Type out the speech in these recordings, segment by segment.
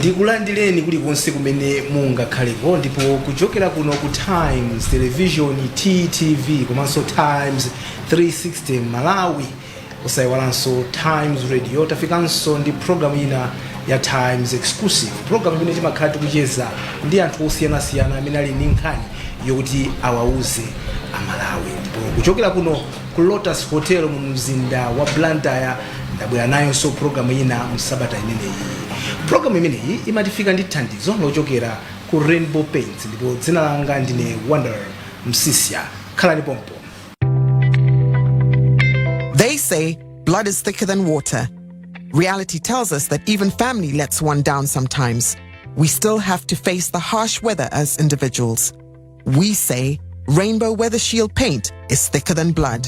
Ndikulandireni kulikonse kumene mungakhaleko, ndipo kuchokera kuno ku Times Television, TTV, komanso Times 360 Malawi, usayiwalanso Times Radio, tafikanso ndi programu ina ya Times Exclusive, programu imene timakhala tikucheza ndi anthu osiyanasiyana amene ali ndi nkhani yokuti awauze Amalawi. Ndipo kuchokera kuno ku Lotus Hotel mu mzinda wa Blantyre, ndabwera nayonso programu ina msabata imeneyi. Programu imeneyi imatifika ndi thandizo lochokera ku Rainbow Paints, ndipo dzina langa ndine Wonder Msisya. Khalani pompo. They say blood is thicker than water. Reality tells us that even family lets one down sometimes. We still have to face the harsh weather as individuals. We say Rainbow Weather Shield paint is thicker than blood.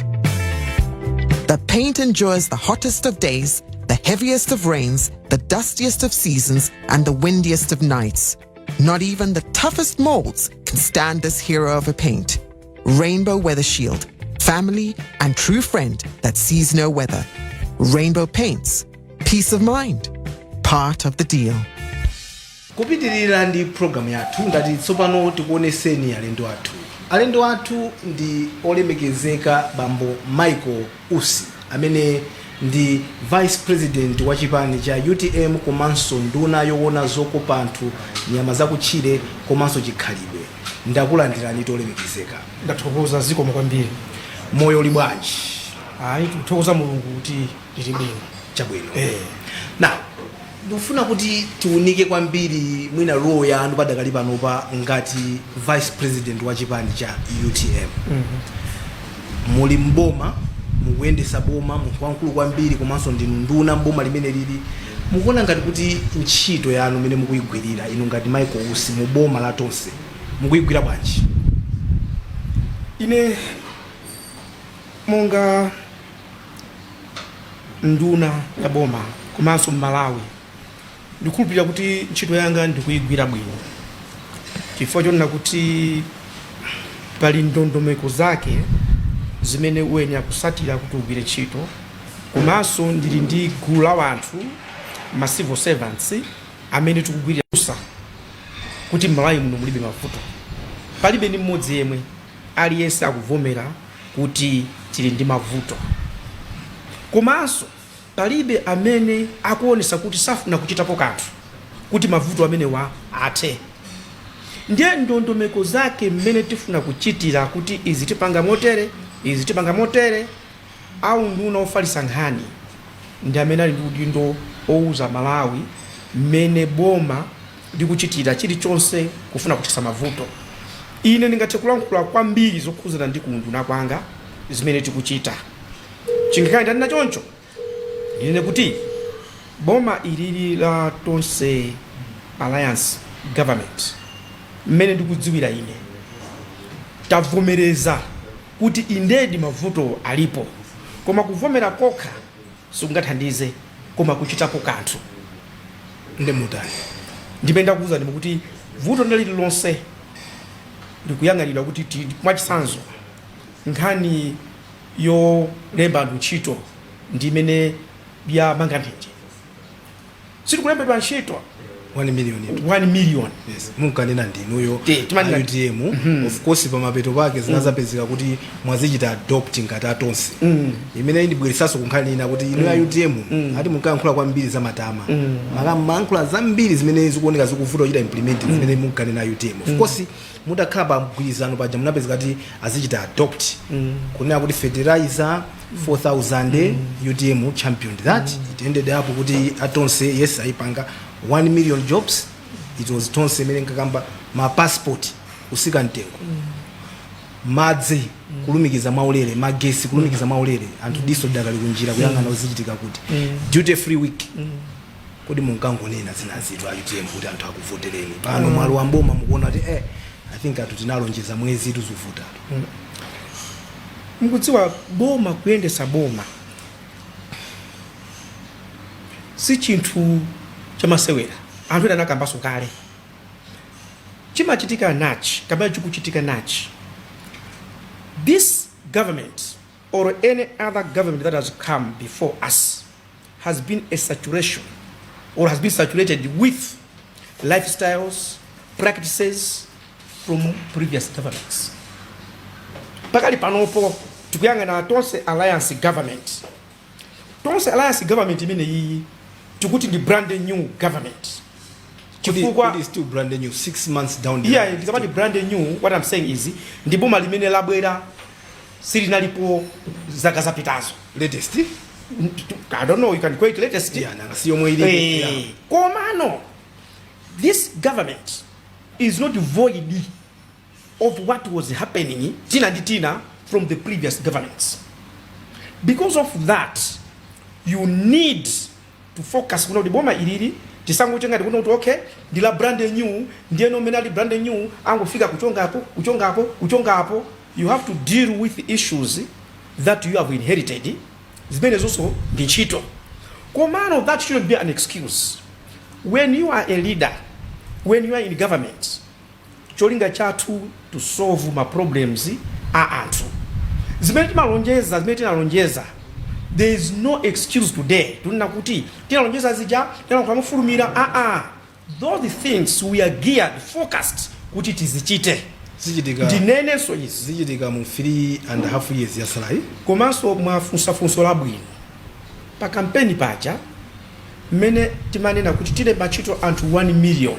The paint endures the hottest of days, the heaviest of rains, the dustiest of seasons, and the windiest of nights. Not even the toughest molds can stand this hero of a paint. Rainbow Weather Shield, family and true friend that sees no weather. Rainbow Paints, peace of mind, part of the deal. Kupitirira ndi programu yathu, ngati tsopano tikuoneseni alendo athu. Alendo athu ndi olemekezeka bambo Michael Usi, amene ndi vice president wa chipani cha UTM komanso nduna yoona zokopa anthu, nyama zakutchire komanso chikhalidwe. Ndakulandirani, tolemekezeka. Ndathokoza, zikomo kwambiri. Moyo uli bwanji? Ayi, tikuthokoza Mulungu kuti ndili bwino. Chabwino. Eh. Na ndikufuna kuti tiunike kwambiri mwina role yanu padakali panopa ngati vice president wa chipani cha UTM. Muli mboma, mukuyendesa boma, munthu wamkulu kwambiri, komanso ndinu nduna mboma limene lili. Mukuona ngati kuti ntchito yanu imene mukuyigwirira inu ngati Michael Usi mu boma la Tonse, mukuyigwira bwanji? Ine monga nduna ya boma komanso Mmalawi, ndikukhulupirira kuti ntchito yanga ndikuyigwira bwino, chifukwa chonena kuti pali ndondomeko zake zimene uyenera kusatira kuti ugwire ntchito. Komanso ndili ndi gulu la wanthu, ma civil servants, amene tikugwirira kusa kuti Mmalawi muno mulibe mavuto. Palibe ndi mmodzi yemwe, aliyense akuvomera kuti tili ndi mavuto. Komanso palibe amene akuonesa kuti safuna kuchitapo kanthu kuti mavuto amenewa athe. Ndiye ndondomeko zake mmene tifuna kuchitira kuti izi tipanga motere, izi tipanga motere, au nduna ofalitsa nkhani ndi amene ali ndi udindo owuza Malawi mmene boma likuchitira chilichonse kufuna kuthetsa mavuto. Ine ndingathe kulankhula kwambiri zokhuzana ndi kunduna kwanga zimene tikuchita. Chingakhale ndanena choncho, ndinene kuti boma ilili la Tonse Alliance government, mmene ndikudziwira ine, tavomereza kuti indedi mavuto alipo, koma kuvomera kokha sikungathandize, koma kuchitapo kanthu. Ndi mutani? Ndimene ndakuwuza ndimo kuti vuto lililonse likuyang'anidwa kuti mwachitsanzo, nkhani yolemba anthu ntchito ndi imene yamanga nthenje. Sitikulembedwa ntchito. 1 million itu. 1 million. Yes, munkanena ndinuyo. Timanena. UTM. Of course, pamapeto pake zinazapezeka kuti mwazichita adopt ngati atonse, imene indibweresanso kunkhani ina kuti inu ya UTM ati munkayankhula kwambiri za matama, mayankhula zambiri zimene zikuoneka zikuvuta kuchita implement zimene munkanena UTM. Of course, mutakhala pa mgwirizano paja, munapezeka kuti azichita adopt kunena kuti fertilizer 4000. UTM championed that. It ended up kuti atonse, yes, ayipanga 1 million jobs. It was Tonse imene nkakamba ma passport kusika mtengo, madzi kulumikiza mwaulere, magesi kulumikiza mwaulere. Anthu diso lidakali kunjira kuyang'ana uzichitika kuti duty free week. Kodi munkangonena zinazitu a UTM kuti anthu akuvotereni? Pano mwalo wa mboma, mukuona kuti I think anthu tinalonjeza mwezi tuzuvutatu? Mukudziwa, boma, kuyendesa boma si chinthu chamasewera. Anthu ena anakambaso kale, chimachitika nachi kapena chikuchitika nachi: this government or any other government that has come before us has been a saturation or has been saturated with lifestyles, practices from previous governments. Pakali panopo tikuyang'ana Tonse Alliance government. Tonse Alliance government imene iyi tikuti ndi brand new government chifukwa Kuti still brand new 6 months down the line. Ndikamati brand new, what I'm saying is ndi boma limene labwera, silinalipo zaka zapitazo. Latest. I don't know, you can call it latest. Yeah, nanga si yomwe ili. Komano this government is not void of what was happening tina ndi tina from the previous governments. Because of that, you need to focus kuna kuti boma ilili tisangotenga tikuona kuti okay, ndi la brand new, ndiyeno mmene ali brand new angofika kuchongapo, kuchongapo, kuchongapo. You have to deal with the issues that you have inherited, zimene zonso ndi ntchito. Komano that shouldn't be an excuse. When you are a leader, when you are in government, cholinga chathu to solve ma problems a anthu, zimene timalonjeza, zimene tinalonjeza. There is no excuse today tunena kuti tinalonjeza zija, tinalankhula mofulumira. Aa, those things we are geared, focused kuti tizichite. Zichitika. Ndinenenso izi. Zichitika mu 3.5 years yasalayi? Komanso mwafunsafunso labwino. Pa kampeni paja mmene timanena kuti tilemba ntchito anthu 1 million,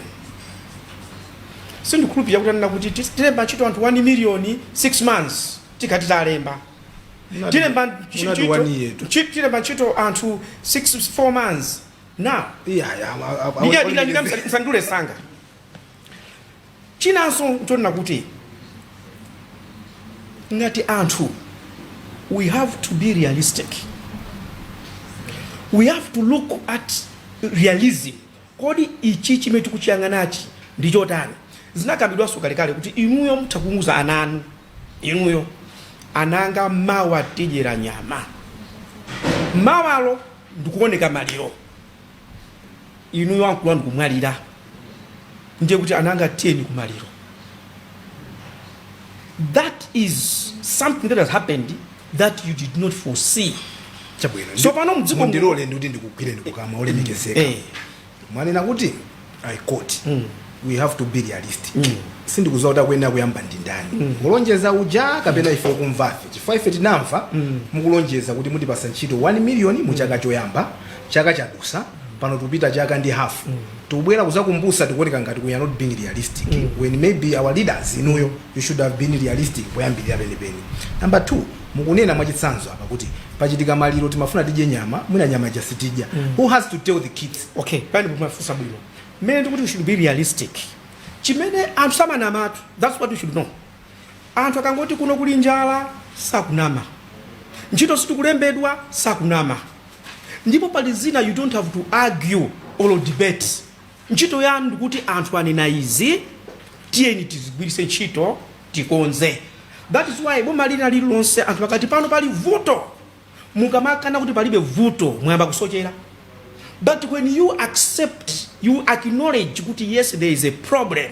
sindikhulupirira kuti anena kuti tilemba ntchito anthu 1 million 6 months tikati talemba. Tilemba Munati ntchito one year tu. Tilemba ntchito anthu 6, 4 months now. Yeah. Msandule sanga. Chinanso nchonena kuti ngati anthu we have to be realistic, we have to look at realism. Kodi ichi chimene tikuchiyang'anachi ndi chotani? Zinakambidwanso kalekale kuti inuyo mutha kuuza ana anu, inuyo ananga, mawa tidyera nyama, mawalo ndikuoneka maliro, inuyo ankulu anu kumwalira, ndiye kuti ananga tiyeni kumaliro. That is something that has happened that you did not foresee. Chabwino. So pano mdziko Mundilole ndikuti ndikugwire ndikukama, olemekezeka. Mwanena kuti, I quote, "We have to be realistic." Sindikuziwa kuti akuyenera kuyamba ndi ndani, kulonjeza uja kapena ife okumvafe, chifukwa ife tinamva mukulonjeza kuti mutipasa ntchito 1 million mu chaka choyamba. Chaka chadusa, pano tikupita chaka ndi hafu, tikubwera kuzakumbusa, tikuoneka ngati we are not being realistic, when maybe our leaders, inuyo, you should have been realistic poyambirira penipeni. Number two, mukunena mwachitsanzo apa kuti pachitika maliro, timafuna tidye nyama, mwina nyama ija sitidya. Who has to tell the kids? Okay, pani mafunsa bwino. Mmene ndikuti we should be realistic, chimene anthu samanamatu, that's what we should know. Anthu akangoti kuno kuli njala, sakunama. Ntchito sitikulembedwa, sakunama. Ndipo pali zina you don't have to argue or debate. Ntchito yanu ndikuti anthu anena izi, tiyeni tizigwiritse ntchito, tikonze. That is why boma lina lililonse, anthu akati pano pali vuto, mukamakana kuti palibe vuto, mwayamba kusochera. But when you accept, you acknowledge kuti yes, there is a problem,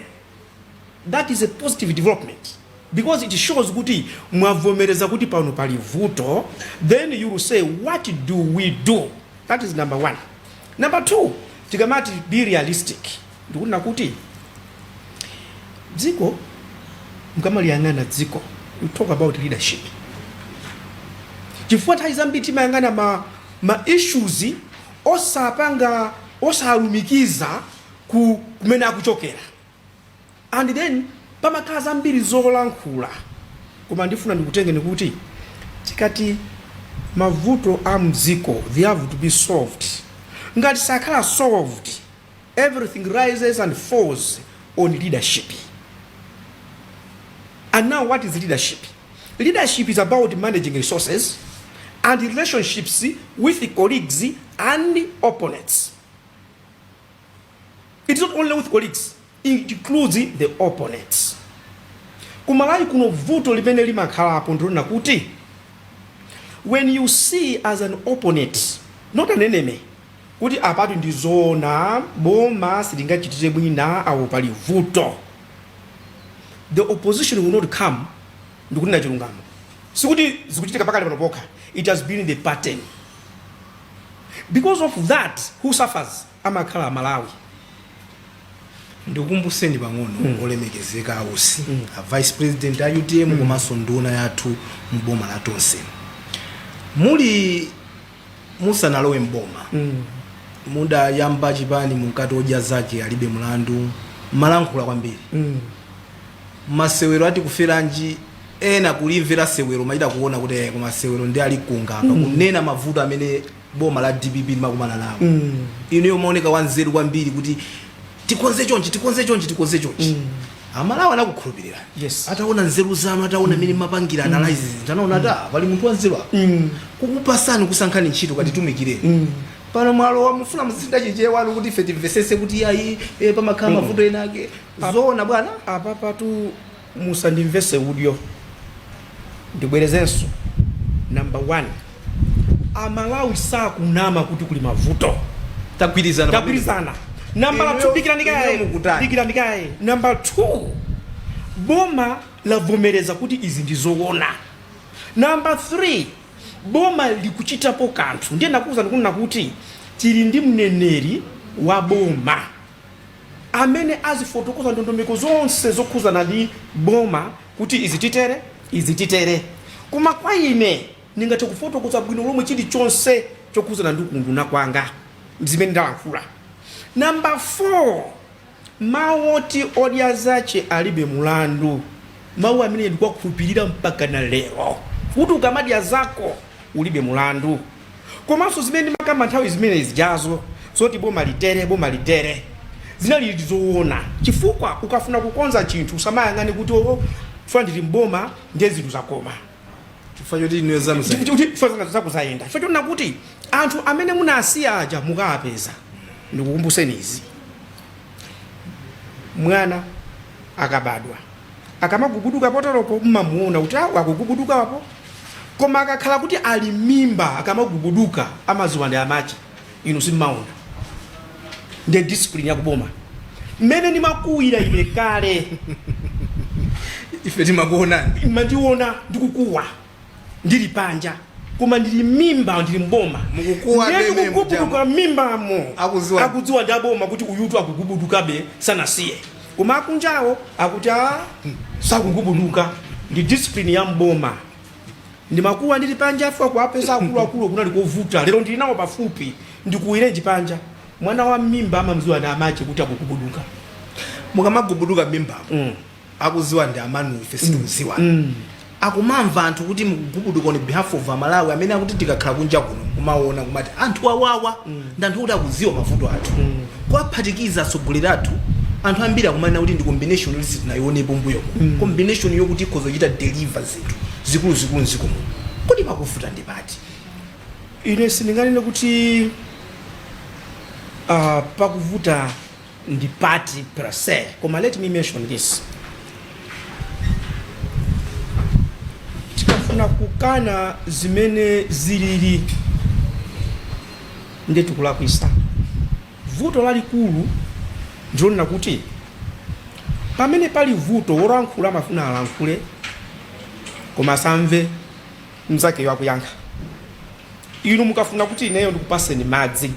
that is a positive development, because it shows kuti mwavomereza kuti pano pali vuto. Then you will say, "What do we do?" That is number one. Number two, tikamati be realistic, ndikunena kuti dziko, mukamaliyang'ana dziko, you talk about leadership, chifukwa nthawi zambiri timayang'ana ma issues osapanga, osalumikiza ku kumene akuchokera, and then pamakhala zambiri zolankhula. Koma ndifuna ndikutengeni kuti tikati mavuto a mdziko, they have to be solved. Ngati sakhala solved, everything rises and falls on leadership. And now, what is leadership? Leadership is about managing resources and relationships with colleagues and opponents. It's not only with colleagues, it includes the opponents. Kumalawi kuno vuto limene limakhalapo ndilona kuti when you see as an opponent, not an enemy, kuti apatu ndizoona boma silingachitire bwina, awo pali vuto, the opposition will not come ndikunena chilungamo. Sikuti zikuchitika pakali pano pokha, it has been the pattern. Because of that, who suffers? Amakhala Malawi. Ndikukumbuseni pang'ono, olemekezeka Ausi, a vice president a UTM komanso nduna yathu mboma la Tonse, muli musanalowe mboma, mudayamba chipani, munkati odya zake alibe mulandu, malankhula kwambiri. Masewero ati kuferanji, ena kulimvera sewero, machita kuona kuti koma sewero ndi alikunga apa, kunena mavuto amene boma la DPP limakumana nawo. Inuyo maoneka wanzeru kwambiri kuti tikonze chonchi, tikonze chonchi, tikonze chonchi. Amalawi anakukhulupirirani. Ataona nzeru zanu, ataona mmene mapangira analyze zinthu, anaona ati, "Ah, pali munthu wanzeru apa," kukupasani, kusankhani ntchito, katitumikireni. Pano mwalowa, mufuna muzinda Chichewa kuti ife timvesese kuti ayi, pamakhala mavuto ena ake. Zoona, bwana? Apa patu musandimvese udyo, ndibwerezenso. Number one, Amalawi sakunama kuti kuli mavuto. Tagwirizana. Tagwirizana. Nambala 2, dikirani kaye. Inuyo mukutani? Dikirani kaye. Number 2, boma lavomereza kuti izi ndi zoona. Number 3, boma likuchitapo kanthu. Ndiye ndakuwuza, ndikunena kuti tili ndi mneneri wa boma amene azifotokoza ndondomeko zonse zokhuzana ndi boma kuti izi titere, izi titere. Koma kwa ine ndingathe kufotokoza bwino lomwe chilichonse chokhuzana ndi kunduna kwanga zimene ndalankhula. Namba 4, mawu oti odya zache alibe mulandu, mawu amene ndikuwakhulupirira mpaka na lero, kuti ukamadya zako ulibe mulandu. Komanso zimene ndimakamba nthawi zimene zijazo zoti boma litere, boma litere, zinali zoona, chifukwa ukafuna kukonza chinthu usamayang'ane kuti, "Oh, chifukwa ndili mboma ndiye zinthu zakoma." Chifukwa choti inuyo zanu Kuti zako zayenda, chifukwa chonena kuti anthu amene munasiya aja mukawapeza. Ndikukumbuseni izi: mwana akabadwa, akamagubuduka poteropo, mmamuona kuti awo akugubudukapo. Koma akakhala kuti ali mimba, akamagubuduka amaziwa ndi amache, inu simmaona. Ndiye discipline yakuboma mmene ndimakuwira ine kale. Ife timakuonani. Mandiona ndikukuwa ndili panja, koma ndili mimba, ndili mboma. Mukukuwa Ndiye beme. ndikugubuduka mimbamo. Akuziwa. Akudziwa ndi aboma kuti uyutu akugubudukabe, sanasiye. Koma akunjawo akuti a sakugubuduka. Ndi discipline ya mboma. Ndimakuwa ndili panja afu akuapeza akuluakulu kunali kovuta. Lero ndili nawo pafupi, ndikuwirenji panja? Mwana wa mimba amamziwa ndi amache kuti akugubuduka. Mukamagubuduka mimbamo, akuziwa ndi amanu, ife sitikuziwa. Akumamva anthu kuti mukugubuduka on behalf of Amalawi amene akuti tikakhala kunja kuno kumaona kumati anthu awawa ndi anthu kuti akuziwa mavuto athu, kuwaphatikiza atsogoleri athu. Anthu ambiri akumanena kuti ndi combination yoti sitinayionepo mbuyomo, combination yokuti ikhoza kuchita deliver zinthu zikuluzikulu mdziko muno. Kodi pakuvuta ndi pati? Ine sindinganene kuti pakuvuta ndi pati per se, koma let me mention this: tikafuna kukana zimene zilili, ndiye tikulakwisa. Vuto lalikulu ndilonena kuti pamene pali vuto, wolankhula amafuna alankhule koma asamve mnzakeyo akuyankha. Inu mukafuna kuti ineyo ndikupaseni madzi,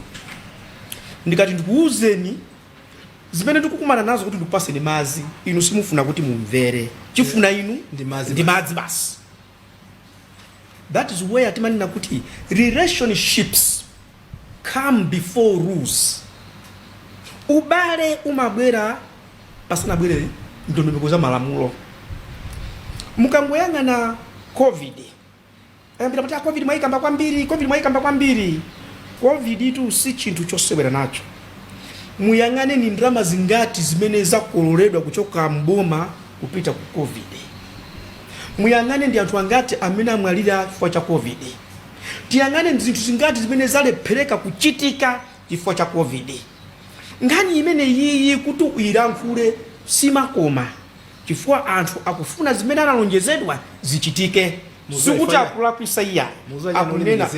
ndikati ndikuwuzeni zimene ndikukumana nazo kuti ndikupaseni madzi, inu simufuna kuti mumvere. Chifuna inu Ndi madzi. Ndi madzi basi. That is where timanena kuti relationships come before rules. Ubale umabwera pasanabwere ndondomeko za malamulo. Mukangoyang'ana COVID, ayambira kuti, "Ah, COVID mwayikamba kwambiri, COVID mwayikamba kwambiri." COVID itu si chinthu chosewera nacho. Muyang'ane ni ndalama zingati zimene zakololedwa kuchoka mboma kupita ku COVID. Muyang'ane ndi anthu angati amene amwalira chifukwa cha COVID. Tiyang'ane ndi zinthu zingati zimene zalephereka kuchitika chifukwa cha COVID. Nkhani imene yiyi kuti uyilankhule simakoma, chifukwa anthu akufuna zimene analonjezedwa zichitike. Sikuti akulakwisa iya. Akunena akunena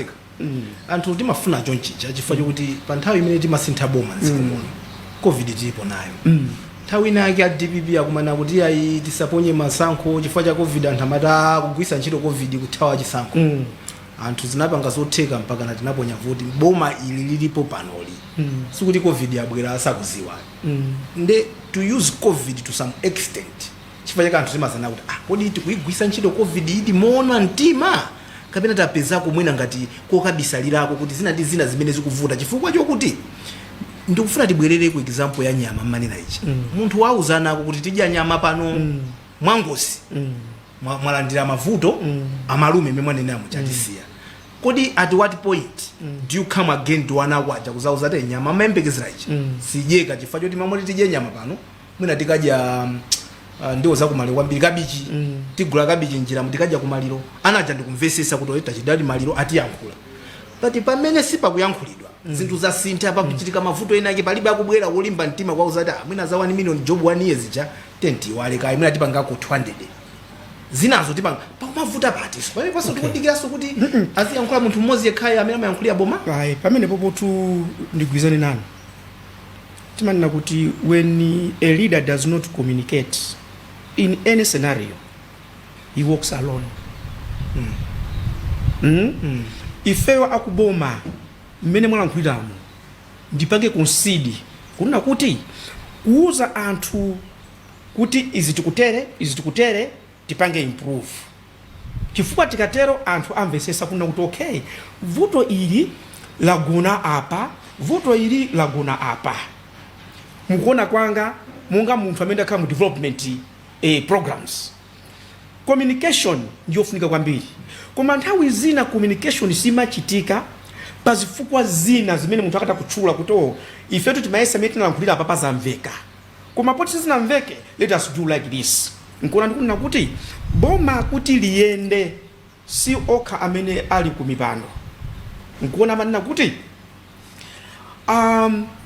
anthu timafuna chonchija chifukwa chokuti pa nthawi imene timasintha boma mdziko muno, COVID tilipo nayo. Nthawi ina yake a DPP akumana kuti ayi, tisaponye masankho chifukwa cha COVID. Anthu amati, "Ah, kugwisa ntchito COVID kuthawa chisankho." Anthu zinapanga zotheka mpaka na tinaponya voti, boma ili lilipo panoli. Sikuti COVID yabwera asakuziwa. Nde To use COVID to some extent, chifukwa chake anthu timazana kuti, ah, kodi tikuyigwisa ntchito COVID idi moona mtima, kapena tapezako mwina ngati kokabisalirako kuti zina ndi zina zimene zikuvuta? Chifukwa chokuti ndikufuna tibwerere ku example ya nyama mmanena ichi. Munthu wauzanako kuti tidya nyama pano, mwangozi mwalandira mavuto, amalume imene mwanena muchatisiya. Kodi at what point do you come again to ana kwaja kuzauza te nyama amayembekezera ichi sidyeka, chifukwa choti mamoti tidye nyama pano, mwina tikadya ndiwo zakumaliro kwambiri, kabichi, tigula kabichi njira, tikadya kumaliro, anaja ndikumvesesa kuti oye tachidali maliro atiyankhula. But pamene sipakuyankhulidwa, zinthu zasintha, pakuchitika mavuto ena ake, palibe akubwera wolimba mtima kwauza kuti, ah, mwina za 1 million job 1 year zija tentiwale kayi, mwina tipangako 200, zinazo tipanga pakumavuta patiso pamene paso. Tikudikiranso kuti aziyankhula munthu mmodzi yekhayo amene amayankhulira boma? Ayi, pamene popotu ndigwizane nanu. Timanena kuti when a leader does not communicate in any scenario, he walks alone. Ifeyo akuboma, mmene mwalankhuliramo, ndipange concede kunena kuti kuuza anthu kuti izi tikutere, izi tikutere, tipange improve, chifukwa tikatero anthu amvesesa kuna kuti okay, vuto ili lagona apa, vuto ili lagona apa. Mukuona kwanga, monga munthu amene akhala mu development programs, communication ndiyofunika kwambiri. Koma nthawi zina communication simachitika pa zifukwa zina zimene munthu akata kutchula kuti, oh, ifetu timayesa imene tinalankhulira apa pazamveka, koma poti sizinamveke, let us do like this. Nkuona ndikunena kuti boma kuti liyende si okha amene ali ku mipando. Nkuona amanena kuti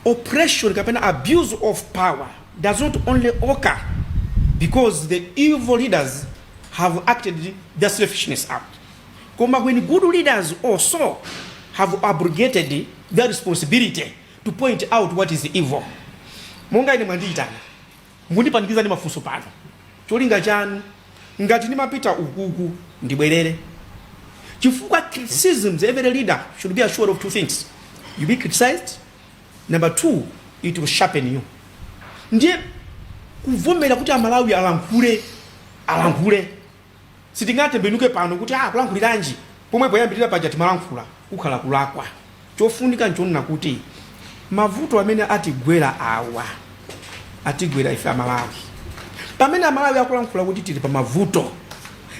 oppression kapena abuse of power does not only occur because the evil leaders have acted their selfishness out, koma when good leaders also have abrogated their responsibility to point out what is evil. Monga ine mwandiyitana, mundipanikiza ndi mafunso pano, cholinga chanu ngati ndimapita ukuku ndibwerere, chifukwa criticisms, every leader should be assured of two things: you be criticized, number two, it will sharpen you. Ndiye kuvomera kuti Amalawi alankhule, alankhule, sitingatembenuke pano kuti, ah, kulankhuliranje pomwe poyambirira paja timalankhula, kukhala kulakwa. Chofunika nchonena kuti mavuto amene atigwera awa atigwera ife Amalawi. Pamene Amalawi akulankhula kuti tili pa mavuto,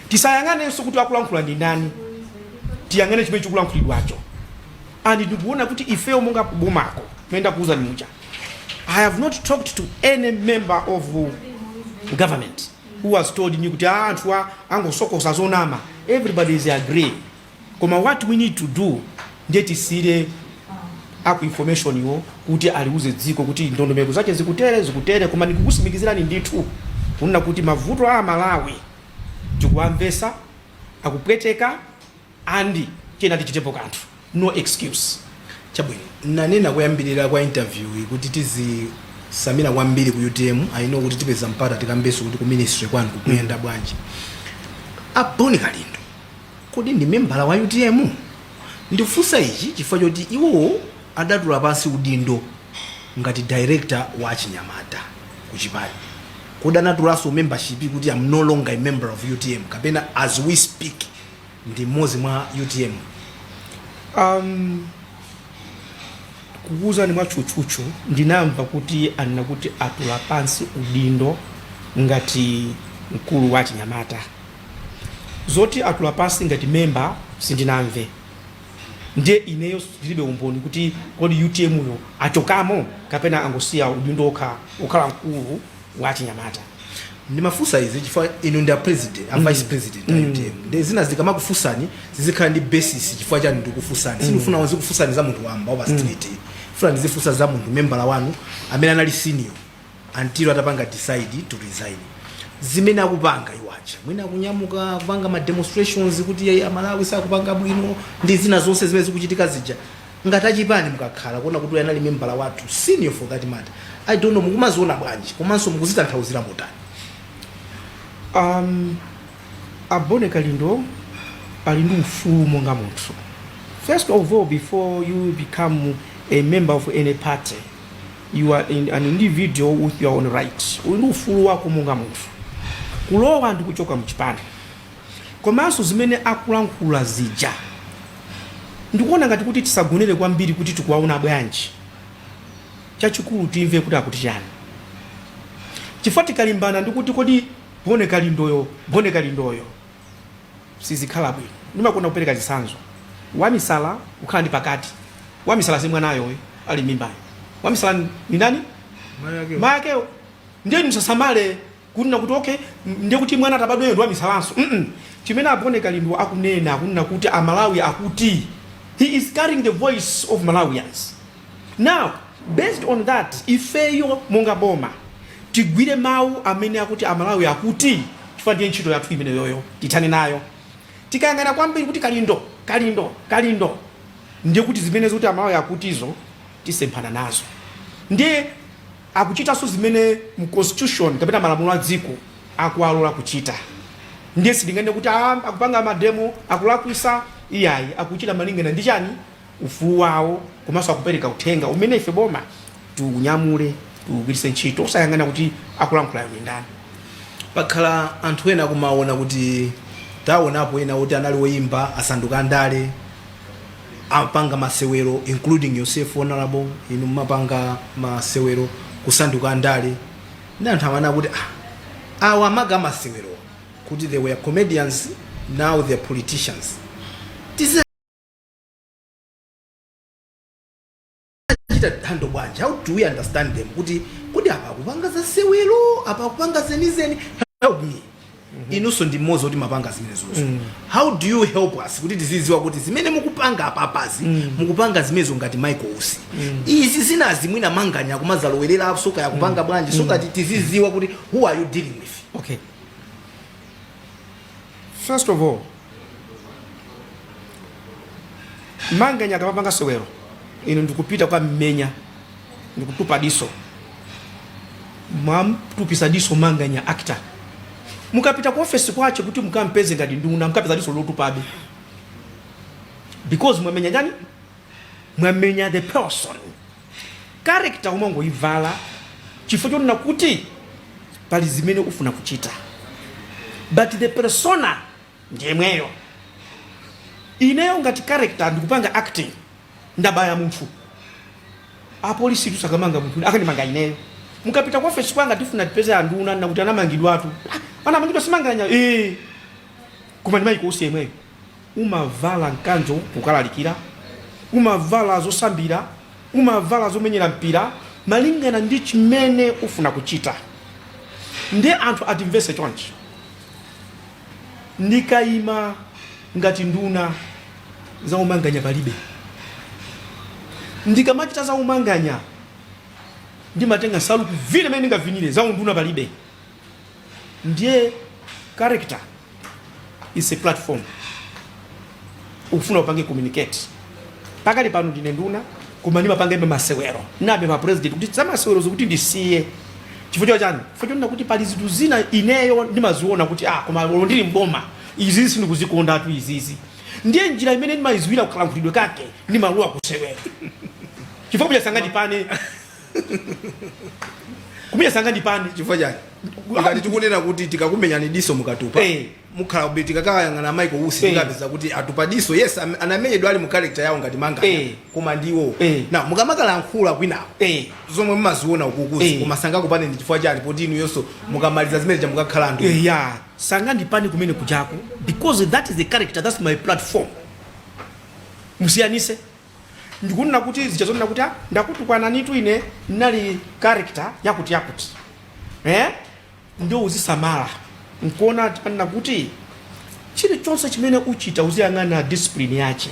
tisayang'anenso kuti akulankhula ndi ndani, tiyang'ane chimene chikulankhulidwacho. And ndikuona kuti ifeyo monga kubomako, mene ndakuwuzani muja, I have not talked to any member of government who has told me kuti, ah, anthu angosokosa zonama. Everybody is agree. Koma what we need to do, ndiye tisire aku information iwo kuti aliuze dziko kuti ndondomeko zache zikutere, zikutere. Koma ndikukusimikizirani ndithu kunena kuti mavuto a Malawi tikuwamvesa, akupweteka, and tiyena tichitepo kanthu, no excuse. Chabwino, nanena kuyambirira kwa interview iyi kuti tizisamira kwambiri ku UTM. I know kuti tipeza mpata tikambenso kuti ku ministry kwanu kukuyenda bwanji. A Bon Kalindo, kodi ndi membala wa UTM? Ndikufunsa ichi chifukwa choti iwowo adatula pansi udindo ngati director wa chinyamata ku chipani. Kodi anatulanso membership kuti I'm no longer a member of UTM, kapena as we speak ndi mmodzi mwa UTM? Kukuwuzani mwatchutchutchu, ndinamva kuti anena kuti atula pansi udindo ngati mkulu wa chinyamata. Zoti atula pansi ngati memba sindinamve. Ndiye ineyo ndilibe umboni kuti kodi UTM yo achokamo kapena angosiya udindo okha okhala mkulu wa chinyamata. Ndimafunsa izi chifukwa inu ndi a president, a vice president a UTM. Ndi zina zikamakufunsani zizikhala ndi basis chifukwa chani ndikufunsani. Sindifuna zikufunsani za munthu wamba wa pa street, funa ndizifunsa za munthu membala wanu amene anali senior until atapanga decide to resign. Zimene akupanga iwacha, mwina akunyamuka kupanga ma demonstrations kuti "Ayi, Amalawi sakupanga bwino" ndi zina zonse zimene zikuchitika zija, ngati achipani mukakhala kuona kuti uyu anali membala wathu, senior for that matter, I don't know, mukumaziona bwanji komanso mukuzitanthauzira motani? A Bon Kalindo ali ndi ufulu monga munthu. First of all, before you become a member of any party, You are an individual with your own right. Uli ndi ufulu wako monga munthu kulowa ndi kuchoka mchipani. Komanso zimene akulankhula zija, ndikuona ngati kuti tisagonere kwambiri kuti tikuwaona bwanji. Chachikulu timve kuti akuti chani, chifukwa tikalimbana ndi kuti kodi Bon Kalindoyo, Bon Kalindoyo, sizikhala bwino. Ndimakonda kupereka chitsanzo: wamisala kukhala ndi pakati. Wamisala si mwanayo ali mimbayo, wamisala ni ndani? Mayakewo. Ndiye musasamale kunena kuti okay, ndiye kuti mwana atabadweyo ndi wamisalanso. Chimene a Bon Kalindo akunena, akunena kuti Amalawi akuti. He is carrying the voice of Malawians. Now, based on that, ifeyo monga boma tigwire mawu amene akuti Amalawi akuti, chifukwa ndiye ntchito yathu imeneyoyo, tithane nayo. Tikayang'ana kwambiri kuti Kalindo, Kalindo, Kalindo, ndiye kuti zimene zikuti Amalawi akutizo tisemphana nazo. Ndiye akuchitanso zimene mu constitution kapena malamulo a dziko akuwalola kuchita. Ndiye sitinganene kuti akupanga ma demo akulakwisa, iyayi. Akuchita malingana ndi chani? Ufulu wawo, komanso akupereka uthenga umene ife boma tiunyamule, tiugwiritse ntchito, osayang'ana kuti akulankhulayo ndi ndani. Pakhala anthu ena akumaona kuti, taonapo ena kuti anali woyimba asanduka andale, apanga masewero, including yourself, honorable, inu mumapanga masewero kusanduka andale, ndi anthu amana kuti awa amaga masewero, kuti they were comedians, now they're politicians. Tizichita handle bwanji? How do we understand them kuti kodi apa akupanga za sewero, apa akupanga zenizeni? Help me, inunso ndi mmodzi kuti mapanga zimenezozo. How do you help us kuti tizidziwa kuti zimene mukupanga apapazi, mukupanga zimenezo ngati Michael Usi, izi zinazi mwina Manganya kumazalowerera soka yakupanga bwanji, so that tizidziwa kuti who are you dealing with? Okay, first of all, Manganya akamapanga sewero, ine ndikupita kwa mmenya, ndikutupa diso, mwamtupisa diso Manganya actor. Mukapita ku ofesi kwache kuti mukampeze ngati nduna, mukapeza diso lotupabe, because mwamenya chani? Mwamenya the person. Character umangoivala chifukwa chonena kuti pali zimene ufuna kuchita, but the persona ndiyemweyo. Ineyo ngati character ndikupanga acting, ndabaya munthu, apolisi tusakamanga munthu, akandimanga ineyo. Mukapita ku ofesi kwanga, tifuna tipeze anduna, nakuti anamangidwatu. Ah, anamangidwa simanganya, eh, koma ndi Michael Usi yemweyo. Umavala mkanjo kukalalikira, umavala zosambira, umavala zomenyera mpira, malingana ndi chimene ufuna kuchita. Ndiye anthu atimvese chonchi: ndikayima ngati nduna, za umanganya palibe. Ndikamachita za umanganya, ndimatenga nsalu kuvina imene ndingavinire, za unduna palibe. Ndiye character is a platform ukufuna upange communicate. Pakali pano ndine nduna, koma ndimapanga ibe masewero. Nabe ma president kuti za masewero zikuti ndisiye. Chifukwa chani? Chifukwa chonena kuti pali zinthu zina ineyo ndimaziona kuti koma lero ndili mboma, izizi sindikuzikondatu izizi. Ndiye njira imene ndimayiziwira kukalankhulidwe kake, ndimalowa kusewera, chifukwa kumenya sangandipane, kumenya sangandipane. Chifukwa chani? Ngati tikunena kuti tikakumenyani diso mukatupa, mukhala kuti tikakayang'ana Michael Usi, tikapeza kuti atupa diso, yes, anamenyedwa ali mu character yawo ngati Manganya, koma ndiwo na mukamakalankhula kwinako, zomwe mumaziona ukukuzi, koma sangakupane ndi chifukwa chani, poti inuyonso mukamaliza zimene mukakhala anthu? Yeah, sangandipane kumene kujako because that is the character, that's my platform. Musiyanise. Ndikunena kuti zichazonena kuti ndakutukwananitu, ine ndinali character yakuti yakuti, eh? Ndio uzisamala nkuona tipanena kuti chilichonse chimene uchita uziyang'ana discipline yache,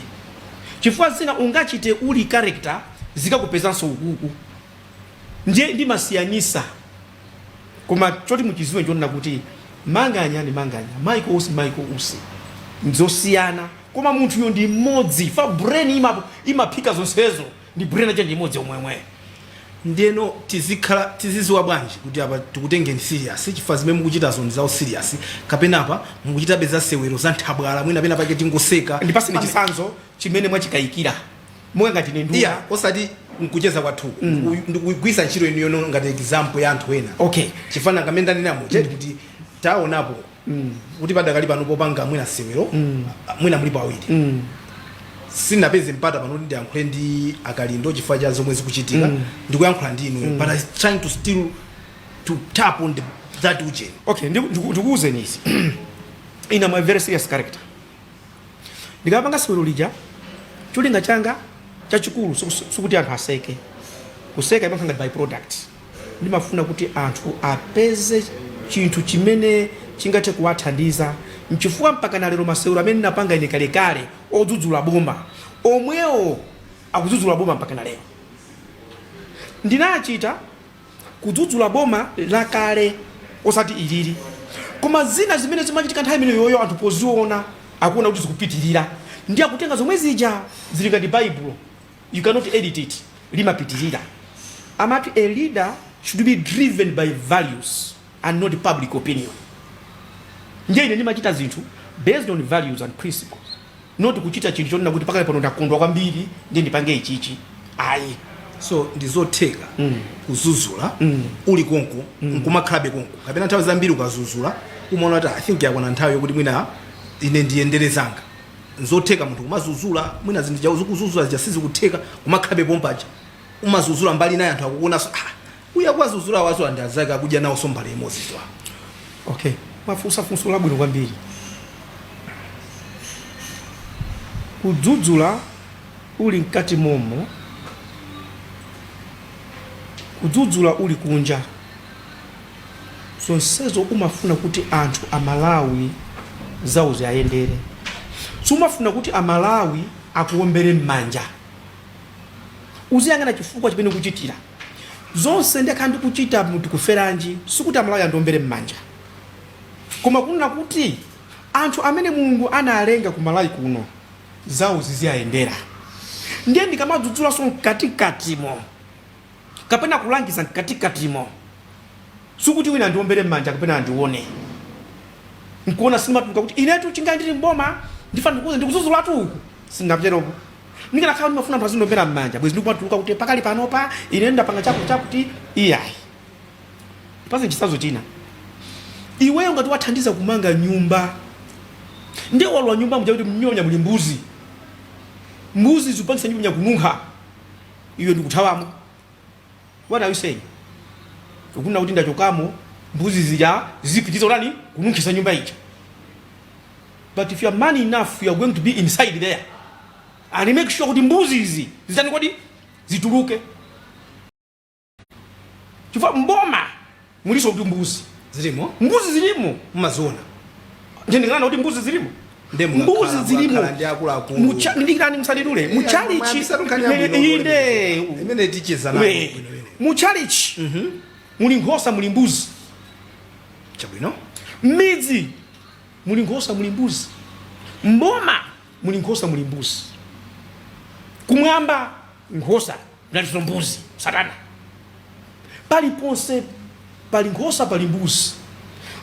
chifukwa zina ungachite uli character zikakupezanso ukuku. Ndiye ndimasiyanisa. Koma choti muchiziwe nchonena kuti Manganya ni Manganya, Michael Usi, Michael Usi, nzosiyana, koma munthuyo ndi mmodzi. Fa brain imaphika zonsezo ndi brain ache ndi imodzi yomwemwe. Ndiyeno tizikhala tiziziwa bwanji kuti apa tikutengeni serious, chifukwa zimene mukuchitazo ndi zawo serious, kapena apa mukuchitabe za sewero, za nthabwala, mwina pena pake tingoseka? Ndipaseni chitsanzo chimene mwachikayikira, monga ngati ine nduna. Iya, osati Nkucheza kwathuku ndikugwisa ntchito inu yono ngati example ya anthu ena. Chifana kamene ndanenamo cheti kuti taonapo kuti padakali pano popanga mwina sewero, mwina mulipo awiri. Sinapeze mpata pano kuti ndiyankhule ndi Akalindo chifukwa cha zomwe zikuchitika. Ndikuyankhula ndi inuyo, but I trying to still to tap on that ujeni. Okay, ndikuwuzeni izi. Ine am a very serious character. Ndikapanga sewero lija, cholinga changa chachikulu sikuti anthu aseke. Kuseka imakhala ngati byproduct. Ndimafuna kuti anthu apeze chinthu chimene chingathe kuwathandiza, nchifukwa mpaka na lero masewero amene ndinapanga ine kalekale odzudzula boma, omwewo akudzudzula boma mpaka na lero. Ndinachita kudzudzula boma lakale, osati ilili, koma zina zimene zimachitika nthawi imene yoyo, anthu poziona akuona kuti zikupitirira, ndi akutenga zomwe zija. Zili ngati Baibulo, you cannot edit it, limapitirira. Amati a leader should be driven by values and not public opinion. Ndiye ine ndimachita zinthu based on values and principles, not kuchita chinthu chonena kuti pakale pano ndakondwa kwambiri, ndiye ndipange ichichi, ayi. So ndizotheka kuzuzula uli konko nkumakhalabe konko, kapena nthawi zambiri ukazuzula umaona kuti, "I think yakwana nthawi yokuti mwina ine ndiyendere zanga"? Nzotheka munthu kumazuzula, mwina zinthu jawo zikuzuzula zija sizikutheka, kumakhalabe pompaja, umazuzula mbali naye, anthu akukuonanso, ah, uya kwazuzula wazo andi azake akudya nawo mbale imodzi zwa? Okay, mafunsa funso labwino kwambiri. Kudzudzula uli mkati momo, kudzudzula uli kunja, zonsezo umafuna kuti anthu Amalawi zawo ziyayendere. Sumafuna kuti Amalawi akuombere m'manja. Uziyang'ana chifukwa chimene ukuchitira. Zonse ndakhala ndikuchita muti kuferanji, sikuti Amalawi andiombere m'manja, koma kunena kuti anthu amene Mulungu analenga ku Malawi kuno zawo ziziyayendera. Ndiye ndikamadzudzulaso mkatikatimo kapena kulangiza mkatikatimo, sikuti wina andiombere m'manja kapena andione. Nkuona sindimatuluka kuti inetu chingali ndili mboma ndifana ndikuuze ndikudzudzulatu uku, sindingateropo. Ndikanakhala ndimafuna anthu azindombera m'manja, bwezi ndikumatuluka kuti pakali panopa ine ndapanga chakuti chakuti, iyayi. Pase chitsanzo china. Iweyo ngati wathandiza kumanga nyumba, ndiye walowa nyumba muja kuti mnyonya muli mbuzi, mbuzi zikupangisa nyumba kununkha, iwe ndikuthawamo, what are you saying? Ukunena kuti ndachokamo, mbuzi zija zipitiza utani? Kununkhisa nyumba ija. But if you are man enough, you are going to be inside there and make sure kuti mbuzi izi zitani kodi? Zituluke. Chifukwa mboma muliso kuti mbuzi zilimo. Mbuzi zilimo. Mumaziona? Ndikana kuti mbuzi zilimo. Nde mbuzi zilimo. Mukakhala ndi akuluakulu. Ndikirani, musalidule muchalichi. Inde. Imene ticheza nayo bwino bwino. Muchalichi muli nkhosa, muli mbuzi. M'midzi muli nkhosa, muli mbuzi. Mboma muli nkhosa, muli mbuzi. Kumwamba nkhosa, ngatinso mbuzi, Satana. Paliponse pali nkhosa, pali mbuzi.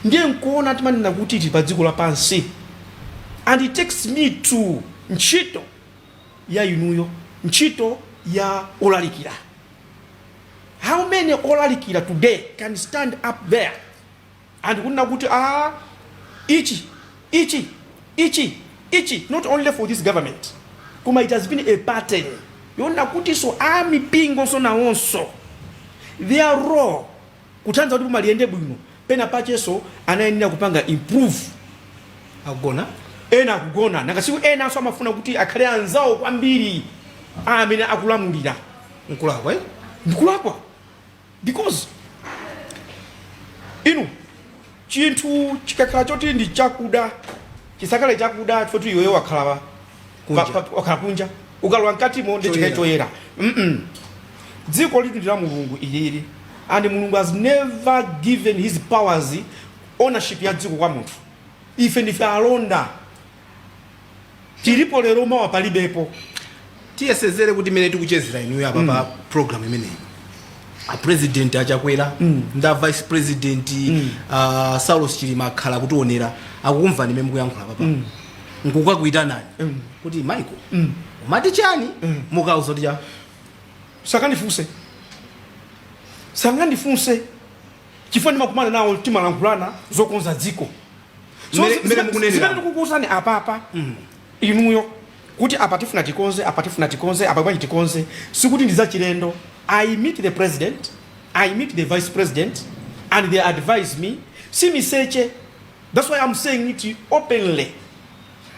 Ndiye nkuona timanena kuti tili pa dziko lapansi, and it takes me to ntchito ya inuyo, ntchito ya olalikira. How many olalikira today can stand up there and kunena kuti, ah, ichi, ichi, ichi, ichi, not only for this government, koma it has been a pattern yonena kuti so amipingonso nawonso their role kuthandiza kuti boma liyende bwino, pena pachenso anayenera kupanga improve? Akugona. Ena akugona. Nakasiku enanso amafuna kuti akhale anzawo kwambiri amene akulamulira. Nkulakwa, eh? Ndikulakwa, because inu chinthu chikakhala choti ndi chakuda, chisakhale chakuda choti iweyo wakhala Kunja. wakhala kunja, ukalowa mkatimo ndi chikhale Choyera. choyera. Dziko litu ndi la Mulungu ilili, and Mulungu has never given his powers, ownership ya dziko kwa munthu. Ife ndife alonda, tilipo lero, mawa palibepo. Tiyesezere kuti imene tikuchezera inuyo apa pa program imeneyi, a President Achakwera ndi a Vice President Saulos Chilima akhala kutionera, akukumvani imene mukuyankhula papa, nkukakuitanani kuti, "Michael, umati chani?" Mukauza kuti cha? Sakandifunse, sangandifunse chifukwa ndimakumana nawo, timalankhulana zokonza dziko. So, Mmene mukunenera. zimene ndikukuwuzani apapa inuyo kuti apa tifuna tikonze, apa tifuna tikonze, apa bwanji tikonze, sikuti ndi zachilendo. I meet the president, I meet the vice president and they advise me. Si miseche. That's why I'm saying it openly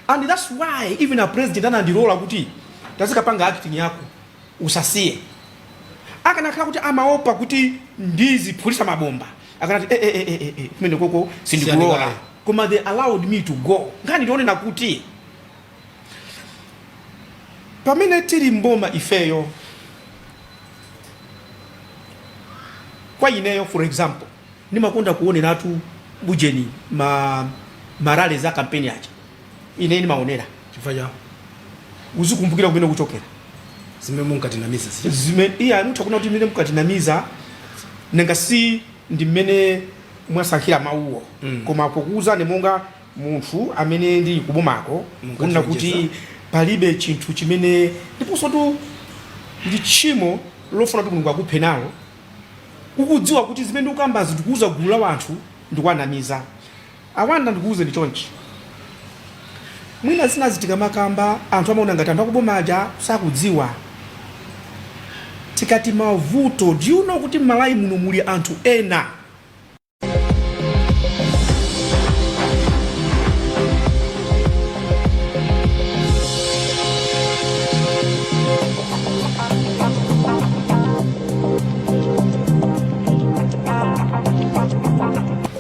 and that's why even a president anandilola kuti tazikapanga acting yako, usasiye. Akanakhala kuti amaopa kuti ndiziphulisa mabomba, akanati, "Eh, eh, eh, eh, eh, kumene koko sindikulola." Siyandikale. Koma they allowed me to go. Nkhani ndionena kuti pamene tili mboma ifeyo, kwa ineyo for example, ndimakonda kuoneratu bujeni ma rally za kampeni aja. Ine ndimaonera. Chifukwa cha? Uzikumbukira kumene kuchokera. Zimene munkatinamiza zija. Zime iya mutha kuona kuti mmene mukatinamiza, nanga si ndi mmene mwasankhira mawuwo. Koma pokuwuzani monga munthu amene ndili kubomako, kunena kuti palibe chinthu chimene, ndiponso tu ndi tchimo lofuna kuti Mulungu akuphe nalo, ukudziwa kuti zimene ndikukambazi ndikuuza gulu la wanthu, ndikuwanamiza. Awanda, ndikuuze ndi chonchi, mwina zinazi tikamakamba anthu amaona ngati anthu akubomaja sakudziwa. Tikati mavuto, do you know kuti m'Malawi muno muli anthu ena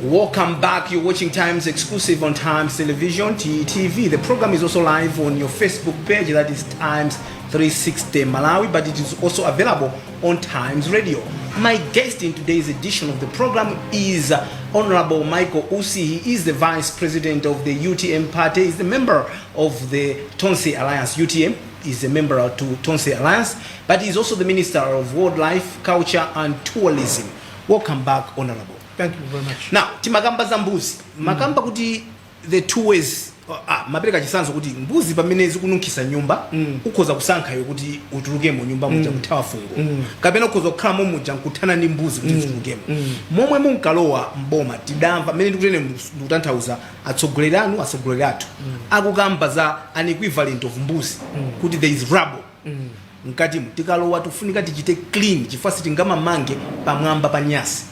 Welcome back. You're watching Times Exclusive on Times Television, TTV. The program is also live on your Facebook page, that is Times 360 Malawi, but it is also available on Times Radio. My guest in today's edition of the program is Honorable Michael Usi. He is the Vice President of the UTM Party. He's the member of the Tonse Alliance. UTM is a member to Tonse Alliance, but he's also the Minister of Wildlife, Culture and Tourism. Welcome back, Honorable. Thank you very much. Now timakamba za mbuzi, makamba kuti the two ways, mapereka chitsanzo kuti mbuzi pamene zikununkhisa nyumba, ukhoza kusankha iwe kuti utulukemo nyumba muja kuthawa fungo, kapena ukhoza kukhalamo muja nkuthana ndi mbuzi kuti zitulukemo. Momwe munkalowa mboma, tidamva mmene ndikutene, ndikutanthauza atsogoleri anu, atsogoleri athu akukamba za an equivalent of mbuzi, kuti there is rubble mkatimu, tikalowa tifunika tichite clean chifukwa sitingamamange pamwamba pa nyasi.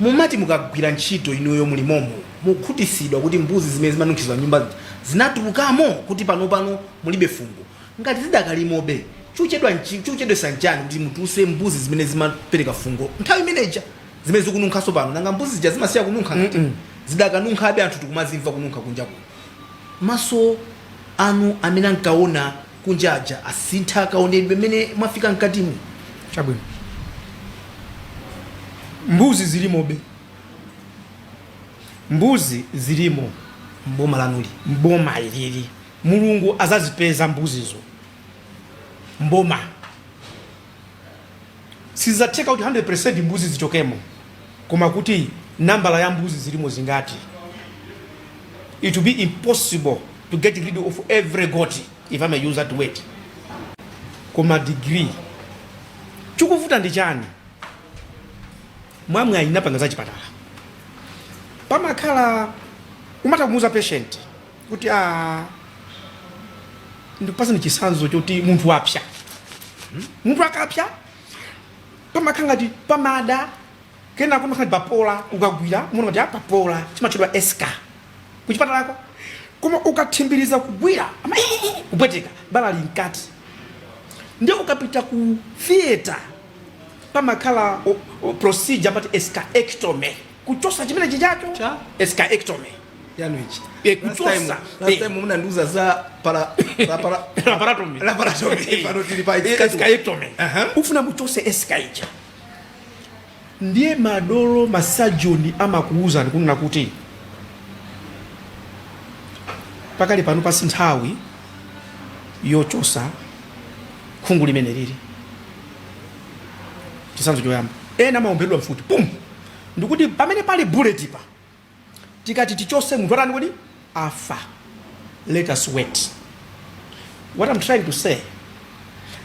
Mumati mukagwira ntchito inuyo mulimomo, mukhutisidwa kuti mbuzi zimene zimanunkhizwa nyumba zinatulukamo, kuti pano mulibe fungo? Ngati zidakalimobe, chuchedwesa nchani kuti mutuluse mbuzi zimene zimapereka fungo nthawi imeneja, zimene zikununkhaso pano? Nanga mbuzi zija zimasiya kununkha? Ngati zidakanunkhabe, anthu tikumazimva kununkha kunja kuno. Maso anu amene ankaona kunja aja asintha kaonedwe mmene mwafika mkatimu? Chabwino, mbuzi zilimobe, mbuzi zilimo. Mboma lanuli? Mboma ilili, Mulungu azazipeza mbuzizo mboma. Sizatheka kuti 100% mbuzi zichokemo, koma kuti nambala ya mbuzi zilimo zingati, it will be impossible to get rid of every goat, if I may use that word. Koma degree chikuvuta ndi chani? Mwamwe ayinapanga za chipatala, pamakhala umata kumuuza patient kuti a ndikupasani chitsanzo choti munthu wapsa. Munthu akapsa pamakhala ngati pamada, kenako pamakhala ngati papola. Ukagwira muona ngati papola, chimatchedwa eschar kuchipatalako. Koma ukathimbiriza kugwira ama kupweteka, bala lili mkati. Ndiye ukapita ku theatre pamakhala procedure amati escharectomy, kuchosa chimene chichacho. Cha? Escharectomy. Yanu ichi. Kuchosa. Last time munandiuza za para para Laparotomy. Laparotomy. Pano tili pa escharectomy. Ufuna muchose eschar ija. Ndiye madolo masajoni amakuuza ndikunena kuti pakali pano pasi nthawi yochosa khungu limene lili. Chitsanzo choyamba, ena amaombedwa mfuti pum, ndikuti pamene pali bullet pa, tikati tichose munthu atani kodi? Afa. Let us wait. What I'm trying to say,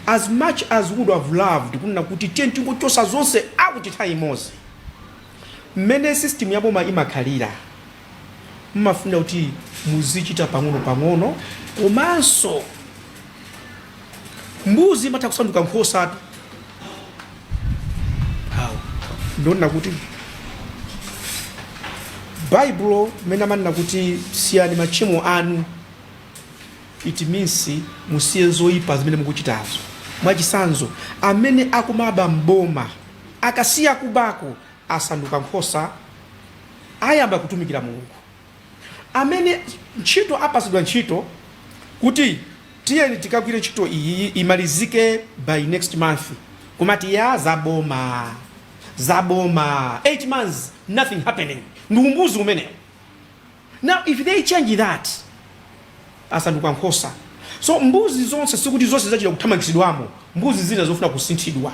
As much as we would have loved kunena kuti tiye tingochosa zonse out nthawi imodzi, mmene system ya boma imakhalira, mmafuna kuti muzichita pang'ono pang'ono. Komanso mbuzi imatha kusanduka nkhosatu. How? Ndionena kuti Baibulo mmene amanena kuti siyani machimo anu, it means musiye zoyipa zimene mukuchitazo. Mwachisanzo, amene akumaba mboma akasiya kubako asanduka nkhosa, ayamba kutumikira Mulungu. Amene ntchito apasidwa ntchito kuti tiyeni tikagwire ntchito iyi imalizike by next month, kumati ya zaboma zaboma, 8 months nothing happening, ndi umbuzi umenewo. Now if they change that, asanduka nkhosa. So mbuzi zonse, sikuti zonse zachita kuthamangitsidwamo, mbuzi zina zofuna kusinthidwa.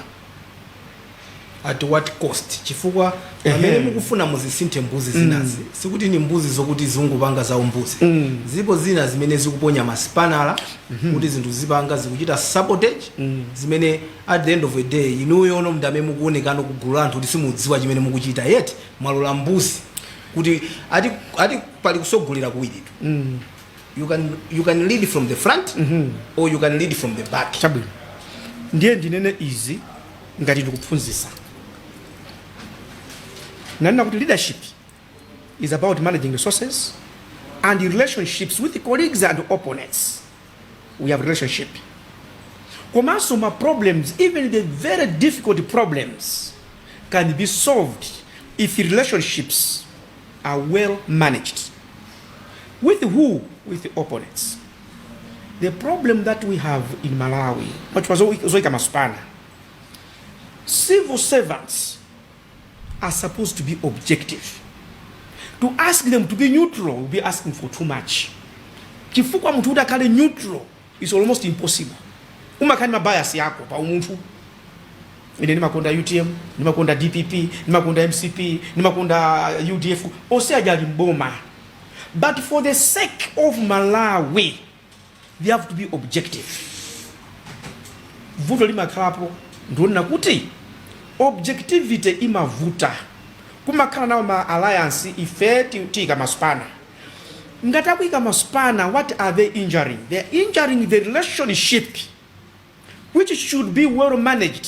At what cost? Chifukwa pamene mukufuna muzisinthe mbuzi zinazi, sikuti ni mbuzi zokuti zingupanga za umbuzi. Zipo zina zimene zikuponya masipanala kuti zinthu zipanga zikuchita sabotage, zimene at the end of the day inuyo ono ndame mukuonekano kugulu la anthu kuti simudziwa chimene mukuchita, yet mwalola mbuzi kuti ati pali kusogolera kuwiritu. You can lead from the front or you can lead from the back. Chabwino, ndiye ndinene izi ngati ndikuphunzitsa. Nanena kuti leadership is about managing resources and relationships with colleagues and opponents. We have relationship, komanso ma problems, even the very difficult problems, can be solved if relationships are well managed. With who? With the opponents. The problem that we have in Malawi, which was zoika masipana, civil servants are supposed to be objective. To ask them to be neutral will be asking for too much, chifukwa munthu kuti akhale neutral is almost impossible. Umakhala ndi ma bias yako pa umunthu. Ine ndimakonda UTM, ndimakonda DPP, ndimakonda MCP, ndimakonda UDF, onse aja ali mboma. But for the sake of Malawi, they have to be objective. Vuto limakhalapo ndionena kuti objectivity imavuta. Kumakhala nawo ma alliance, ife tiyika masipana. Ngati akuyika masipana, what are they injuring? They are injuring the relationship, which should be well managed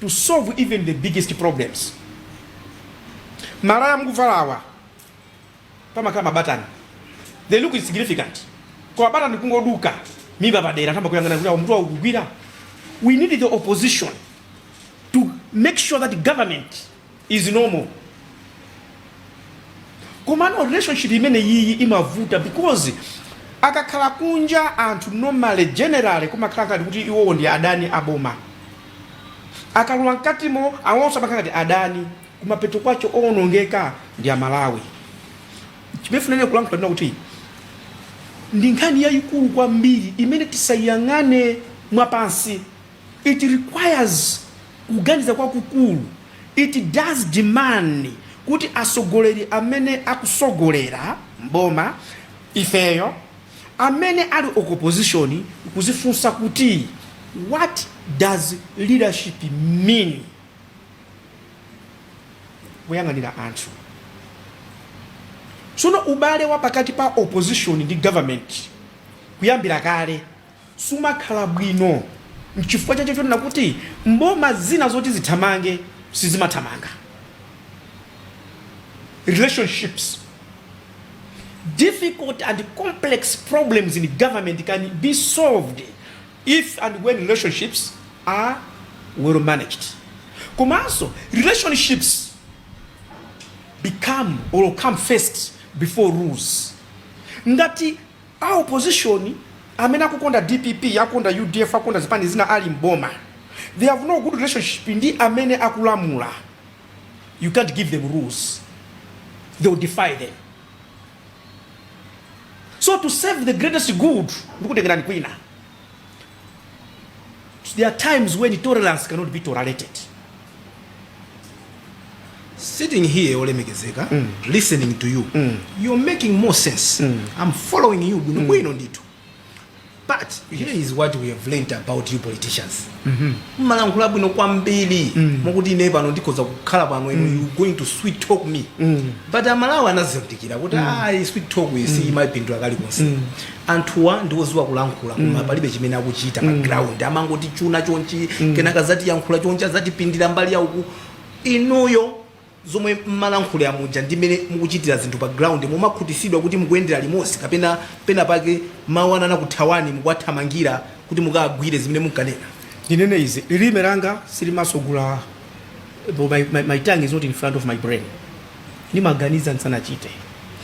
to solve even the biggest problems. Malaya mukuvalawa pamakhala mabatani, they look insignificant, koma batani kungoduka, mimba padera tamba kuyang'ana kuti awo mutu akugwira. We need the opposition to make sure that government is normal. Komano relationship imene yiyi imavuta because akakhala kunja anthu normally, generally, kumakhala ngati kuti iwowo ndi adani aboma. Akalowa mkatimo, awonso amakhala ngati adani. Kumapeto kwacho owonongeka ndi Amalawi. Chimene funene kulankhula ndina kuti ndi nkhani yayikulu kwambiri imene tisayiyang'ane mwapansi. It requires kuganiza kwakukulu. It does demand kuti atsogoleri amene akusogolera mboma, ifeyo amene ali opposition, kuzifunsa kuti what does leadership mean? Kuyang'anira anthu. Tsono ubale wa pakati pa opposition ndi government kuyambira kale sumakhala bwino. Nchifukwa chacho chonena kuti mboma zina zoti zithamange sizimathamanga. Relationships, difficult and complex problems in government can be solved if and when relationships are well managed. Komanso relationships become or come first before rules. Ngati a opposition amene akukonda DPP, akukonda UDF, akukonda zipani zina ali mboma, they have no good relationship ndi amene akulamula, you can't give them rules, they will defy them. So to serve the greatest good, ndikutengerani kwina, there are times when tolerance cannot be tolerated. Sitting here, olemekezeka, listening to you, you're making more sense. I'm following you bwino bwino ndithu. But here is what we have learned about you politicians: mmalankhula bwino kwambiri, mokuti ine pano ndikhoza kukhala pano, inu you going to sweet talk me, but Amalawi anazindikira kuti ayi, sweet talk isi imapindula kalikonse. Anthuwa ndiwoziwa kulankhula, koma palibe chimene akuchita pa ground. Amangoti chuna chonchi, kenaka zatiyankhula chonchi, azatipindira mbali yauku. Inuyo, zomwe mmalankhula muja ndi mmene mukuchitira zinthu pa ground, mumakhutisidwa kuti mukuyendera limodzi, kapena pena pake mawu ana anakuthawani, mukuwathamangira kuti mukagwire zimene munkanena? Ndinene izi: lilime langa silimasogula. My tongue is not in front of my brain. Ndimaganiza ndisanachite.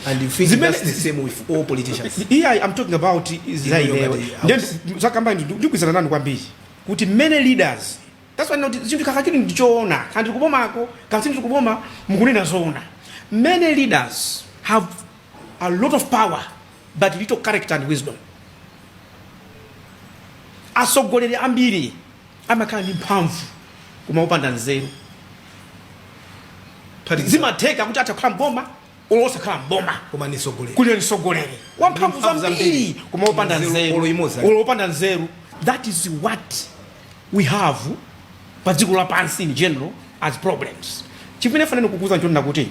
And you think that's the same with all politicians? Yeah, I'm talking about za Inuyo inewe. ngati Then house. zakamba ndikugwirizana nanu kwambiri kuti many leaders, that's why not zinthu kakachili ndichoona, kandi kubomako kasi ndiri kuboma, mukunena zoona. Many leaders have a lot of power but little character and wisdom. Atsogoleri ambiri amakhala ndi mphamvu koma opanda nzeru. Zimatheka kuti atha kukhala mboma olo osakhala mboma, koma nisogolera. Kuli mtsogoleri wamphamvu Mphamvu zambiri zambiri. koma opanda Nzeru nzeru. olo imodzi. Olo opanda nzeru. That is what we have pa dziko lapansi in general as problems. Chimene fanene kukuza nchonena kuti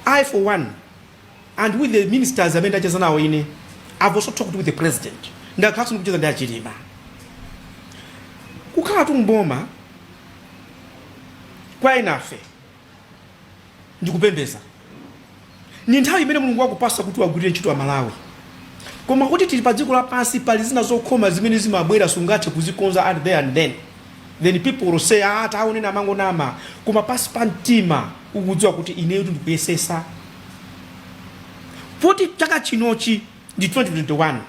I for one, and with the ministers amene ndacheza nawo ine, I've also talked with the president, ndakhalanso ndikucheza ndi aChilima, kukhala tumboma kwa enafe ndikupembeza. Ni nthawi imene Mulungu wakupasa kuti wagwirire ntchito ya Malawi, koma kuti tili pa dziko lapansi, pali zina zokhoma zimene zimabwera, sungathe kuzikonza and there and then. Then people will say, "Ah, taonena, amangonama." Koma pasi pa mtima ukudziwa kuti ineyo ndikuyesesa poti chaka chinochi ndi 2021.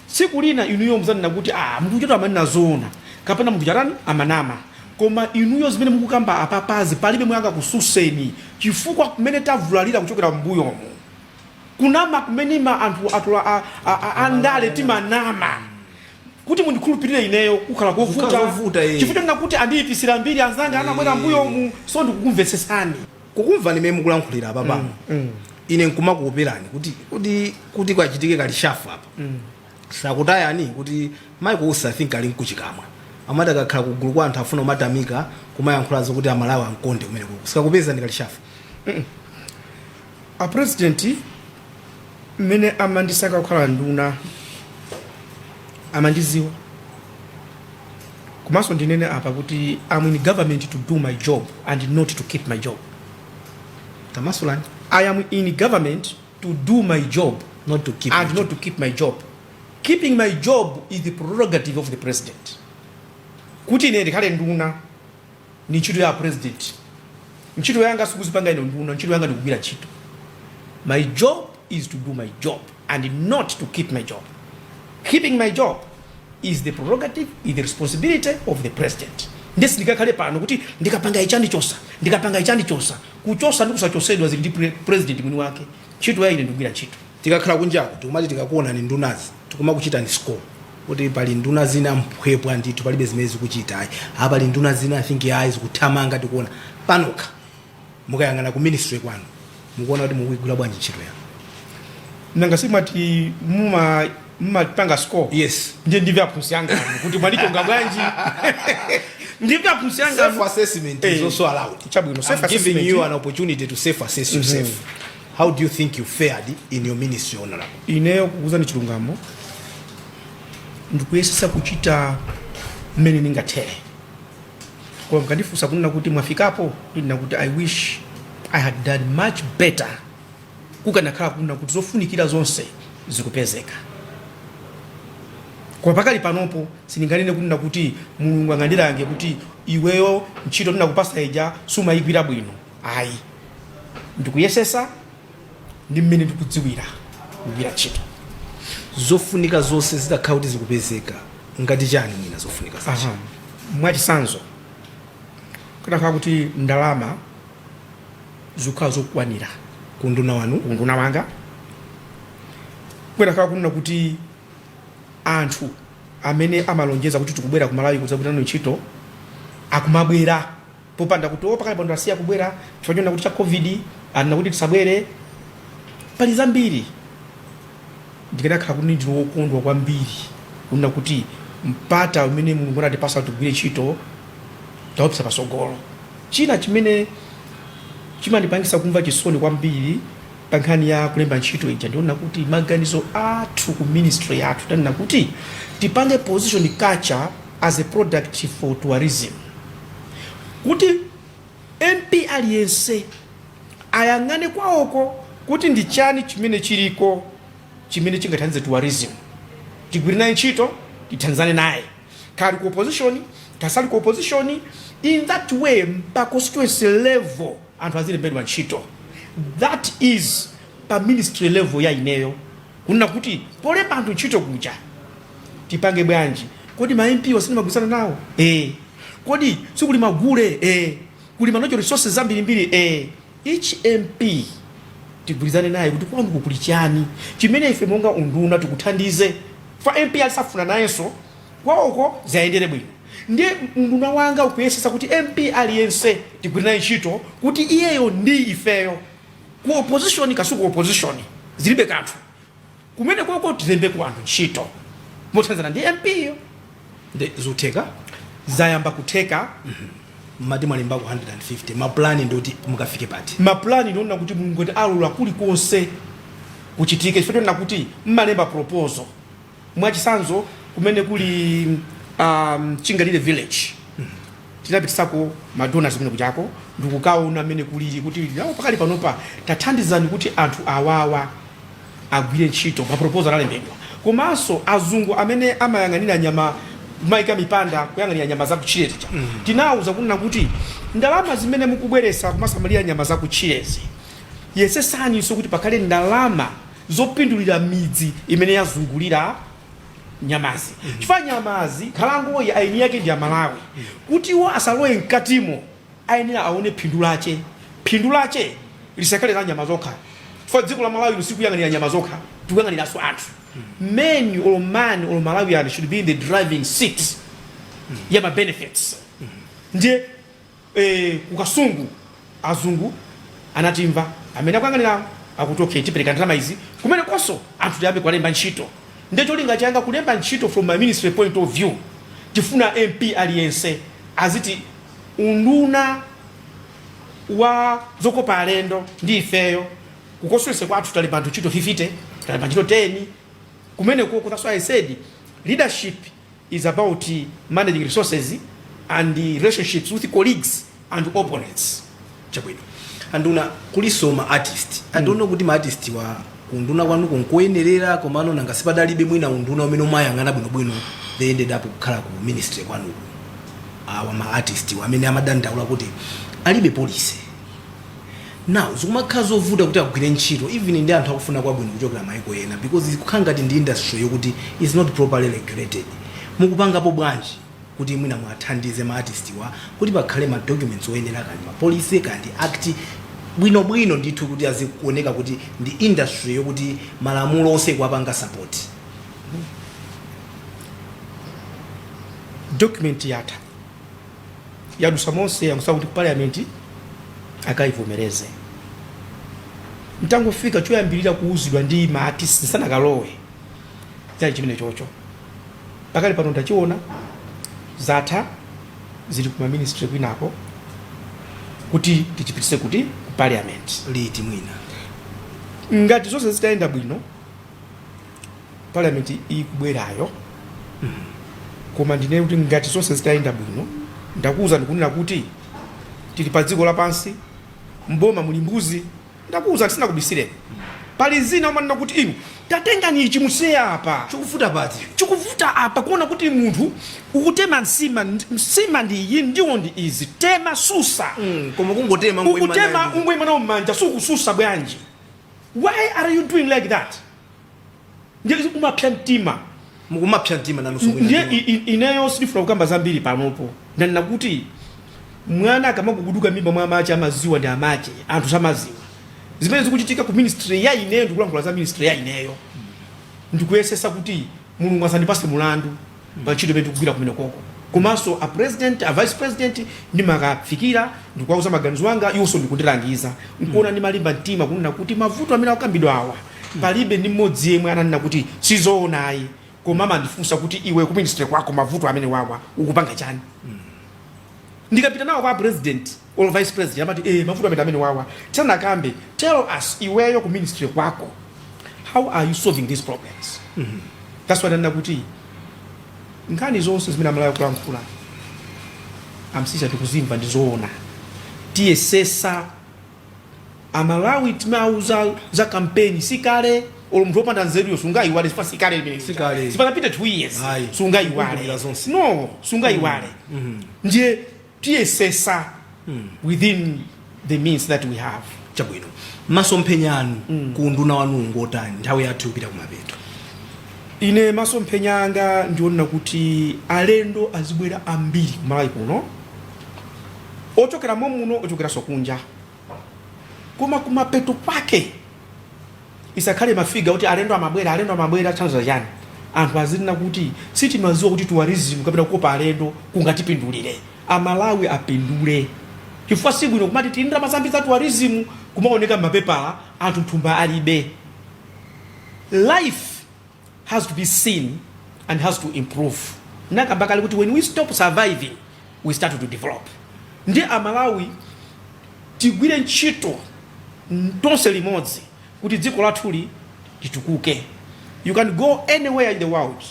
Tsiku lina inuyo muzanena kuti, "Ah, munthu uchatu amanena zoona," kapena, "Munthu chatani, amanama." Koma inuyo zimene mukukamba apapazi, palibe mwanga kususeni, chifukwa kumene tavulalira kuchokera m'mbuyomu, kunama kumene ma anthu atula andale timanama kuti mundikhulupirire ineyo kukhala kovuta. Kukhala kovuta, eh. Chifukwa chonena kuti andiyipisira mbiri anzanga anabwera mbuyomu, so ndikukumvetsesani. Kukumva nimene mukulankhulira apa pano, ine nkumakuoperani kuti kwachitike ka reshuffle apa, sakutayani kuti Michael Usi, I think ali mkuchikamwa, amati akakhala kugulu kwa anthu afuna kumatamika, kumayankhula zokuti Amalawi ankonde kumene kuku, sikakupeza ndi ka reshuffle? A president mmene amandisankha kukhala nduna amandiziwa. Komanso ndinene apa kuti I'm in government to do my job and not to keep my job. Tamasulani. I am in government to do my job not to keep and my not to keep my job. Keeping my job is the prerogative of the president. Kuti ine ndikhale nduna ni ntchito ya president. Ntchito yanga sikuzipanga ine nduna, ntchito yanga ndikugwira ntchito. My job is to do my job and not to keep my job. Keeping my job is the prerogative, is the responsibility of the president. Ndesi ndikakhale pano kuti ndikapanga ichani chosa, ndikapanga ichani chosa, kuchosa ndi kusachosedwa zili ndi president mwini wake. Ntchito ya ine ndikugwira ntchito. Tikakhala kunjaku, tikumati tikakuona ni ndunazi, tikumakuchitani score kuti pali nduna zina mphwepwa ndithu, palibe zimene zikuchita, ayi. Apa pali nduna zina, I think, ayi, zikuthamanga. Tikuona panokha, mukayang'ana ku ministry kwanu, mukuona kuti mukuyigwira bwanji ntchito yanu? Nanga simati mumapanga score? Yes. Ndiye ndimve aphunsi angano kuti mwalichonga bwanji. Ndimve aphunsi angano. Self assessment is also allowed. Chabwino, I'm self-assessment. giving you an opportunity to self assess yourself. How do you think you fared in your ministry, honorable? Ineyo, kukuuzani chilungamo, ndikuyesesa kuchita mmene ndingathere, koma mkandifunsa kunena kuti mwafikapo, ndinena kuti I wish I had done much better kukanakhala kunena kuti zofunikira zonse zikupezeka. Koma pakali panopo sindinganene kunena kuti Mulungu angandilange kuti iweyo ntchito ndinakupasa ija sumayigwira bwino, ayi. Ndikuyesesa ndi mmene ndikudziwira kugwira ntchito. Zofunika zonse zitakhala kuti zikupezeka, ngati chani mwina zofunika zache? Aha. Mwachisanzo, kukanakhala kuti ndalama zikukhala zokwanira kunduna wanu, kunduna wanga, kukanakhala kunena kuti anthu amene amalonjeza kuti tikubwera ku Malawi kudzagwira nanu ntchito akumabwera, popanda kuti o pakali pano asiya kubwera chifukwa chonena kuti cha COVID, anena kuti tisabwere. Pali zambiri. Ndikanakhala kuti ndine wokondwa kwambiri kunena kuti mpata umene Mulungu anatipasa kuti tigwire ntchito tawupitsa pasogolo. China chimene chimandipangisa kumva chisoni kwambiri pa nkhani ya kulemba ntchito ija, ndiona kuti maganizo athu ku ministry yathu tanena kuti tipange position culture as a product for tourism, kuti MP aliyense ayang'ane kwawoko kuti ndi chani chimene chiliko chimene chingathandize tourism, tigwire naye ntchito, tithandizane naye, kali ku opposition, kasali ku opposition. In that way, pa constituency level anthu azilembedwa ntchito. That is pa ministry level ya ineyo, kunena kuti polemba anthu ntchito kuja tipange bwanji? Kodi ma MP wasinimagwirizana nawo? Kodi sikuli magule? Kuli ma natural resources zambirimbiri. Each MP tigwirizane naye kuti kwanuko kuli chani chimene ife monga unduna tikuthandize. Fa MP alisafuna nayenso kwawoko zayendere bwino. Ndiye unduna wanga ukuyesesa kuti MP aliyense tigwire naye ntchito, kuti iyeyo ndi ifeyo, ku opposition kasuku opposition, zilibe kanthu, kumene koko tilembeko anthu ntchito mothandizana ndi MP yo. Ndi zikutheka? Zayamba kutheka. Mmati mwalembako 150, maplani ndikuti mukafike pati? Maplani ndiona kuti Mulungu kuti alula kulikonse kuchitike, chifukwa chonena kuti mmalemba proposal. Mwachisanzo, kumene kuli Chingalire village, tinapitisako madonors kumene kuchako ndikukaona amene kulili kuti awo pakali panopa tathandizani kuti anthu awawa agwire ntchito. Ma proposal analembedwa. Komanso azungu amene amayang'anira nyama, kumayika mipanda kuyang'anira nyama zakutchire zija, tinawuza kunena kuti ndalama zimene mukubweresa kumasamalira nyama zakutchirezi, yesesaninso kuti pakhale ndalama zopindulira midzi imene yazungulira nyamazi, chifukwa nyamazi, nkhalangoyi, aini yake ndi Amalawi. Kuti iwo asalowe mkatimo, ayenera aone phindu lache. Phindu lache lisakhale la nyama zokha, chifukwa dziko la Malawi sikuyang'anira nyama zokha, tikuyang'aniranso anthu. Men or man or Malawian should be in the driving seat ya ma benefits. Ndiye kukasungu azungu anatimva, amene akuyang'anira akuti okay, tipereka ndalama izi kumene konso anthu tiyambe kuwalemba ntchito. Ndiye cholinga changa kulemba ntchito, from my ministry point of view, tifuna MP aliyense aziti unduna wa zokopa alendo ndi ifeyo kukoswese kwathu talemba anthu ntchito 50, talemba ntchito 10 kumene koko. That's why I said leadership is about managing resources and the relationships with colleagues and opponents. Chabwino, anduna, kuliso ma artist. Andiona kuti ma artist wa kunduna kwanuko nkoyenerera, komano nanga sipadalibe mwina unduna umene umayang'ana bwinobwino, they ended up kukhala ku ministry kwanuko. Awa ma artist amene amadandaula kuti alibe policy, now zikumakhala zovuta kuti agwire ntchito even ndi anthu akufuna kwabwino kuchokera maiko ena, because ikukhala ngati ndi industry yokuti is not properly regulated. Mukupangapo bwanji kuti mwina mwathandize ma artist wa kuti pakhale ma documents oyenera, kandi ma policy, kandi act bwinobwino ndithu, kuti azikuoneka kuti ndi industry yokuti malamulo onse kuwapanga support? Document yatha, yadusa monse, yangotsala kuti parliament akayivomereze. Ntangofika, choyambirira kuuzidwa ndi ma artist nsanakalowe chali chimene chocho. Pakali pano ndachiona zatha, zili kuma ministry kwinako kuti tichipitise kuti ku parliament. Liti mwina? Ngati zonse zitayenda bwino, parliament ikubwerayo. Koma ndinene kuti ngati zonse zitayenda bwino, ndakuwuza ndikunena kuti tili pa dziko lapansi, mboma muli mbuzi. Ndakuwuza, ndisinakubisireni, pali zina umanena kuti inu tatengani ichi musiye apa. Chikuvuta pati? Chikuvuta apa kuona kuti munthu ukutema nsima, nsima ndi iyi, ndiwo ndi izi, tema, susa. Koma kungotema. Ukutema, ungoyima nawo mmanja, sukususa bwanji? Why are you doing like that? Ndiye umapsa mtima. Mukumapsa mtima nanunso mwina? Ndiye ineyo sindifuna kukamba zambiri panopo. Ndanena kuti mwana akamaguguduka mimba mwa amache, amaziwa ndi amache, anthu samaziwa zimene zikuchitika ku ministry ya ineyo. Ndikulankhula za ministry ya ineyo, ndikuyesesa kuti Mulungu asandipase mulandu pa ntchito imene ndikugwira kumene koko. Komanso a president, a vice president, ndimakafikira ndikuwauza maganizo anga, iwonso ndikundilangiza. Nkuona ndimalimba mtima kunena kuti mavuto amene akukambidwa awa Palibe ndi mmodzi yemwe ananena kuti sizoonayi, koma amandifunsa kuti, "Iwe, ku ministry kwako mavuto amene wawa ukupanga chani?" Ndikapita nawo kwa president or vice president, amati, "Mavuto amene wawa tisanakambe, tell us iweyo ku ministry kwako, how are you solving these problems?" That's why ndanena kuti nkhani zonse zimene Amalawi kulankhula, amsisha, tikuzimva, ndizoona. Tiyesesa. Amalawi timauza za kampeni sikale, olo munthu wopanda nzeruyo sungayiwale chifukwa sikale limene. Sikale. Sipanapita 2 years. Ayi. Sungayiwale. Kumbukira zonse. No, sungayiwale. Ndiye tiyesesa within the means that we have. Chabwino. Masomphenya anu ku unduna wanu ngotani? Nthawi yathu kupita kumapeto. Ine masomphenya anga ndionena kuti alendo azibwera ambiri kumalawi kuno, ochokera momuno, ochokeranso kunja. Koma kumapeto kwake isakhale ma figure kuti alendo amabwera, alendo amabwera, thandizo chani. Anthu azinena kuti sitimaziwa kuti tourism kapena kukopa alendo kungatipindulire, Amalawi apindule, chifukwa sibwino kumati tili ndalama zambiri za tourism, kumaoneka m'mapepala, anthu nthumba alibe. Life has to be seen and has to improve. Nakamba kale kuti when we stop surviving, we start to develop. Ndi Amalawi tigwire ntchito tonse limodzi kuti dziko lathuli litukuke. You can go anywhere in the world,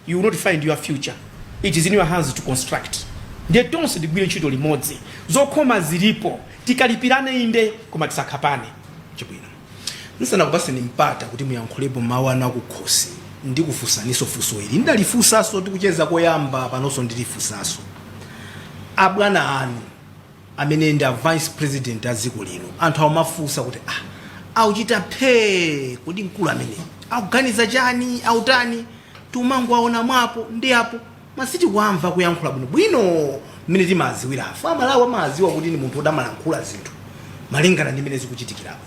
you will not find your future. It is in your hands to construct. Ndiye tonse tigwire ntchito limodzi. Zokhoma zilipo, tikalipirane inde, koma tisakhapane. Chabwino. Ndisanakupaseni mpata kuti muyankhulepo mawu anu akukhosi, ndikufunsaniso funso ili ndalifunsaso tikucheza koyamba, panonso ndilifunsaso. Abwana anu amene ndi a vice president a dziko lino, anthu amafunsa kuti, "Ah, auchita phee, kodi mkulu amene akuganiza chani, autani? Tumangoaona mwapo ndi apo, masiti kuamva kuyankhula bwino bwino mmene timaziwira." Afu Amalawi amaziwa kuti ni munthu wodamalankhula zinthu malingana ndi mmene zikuchitikirapo.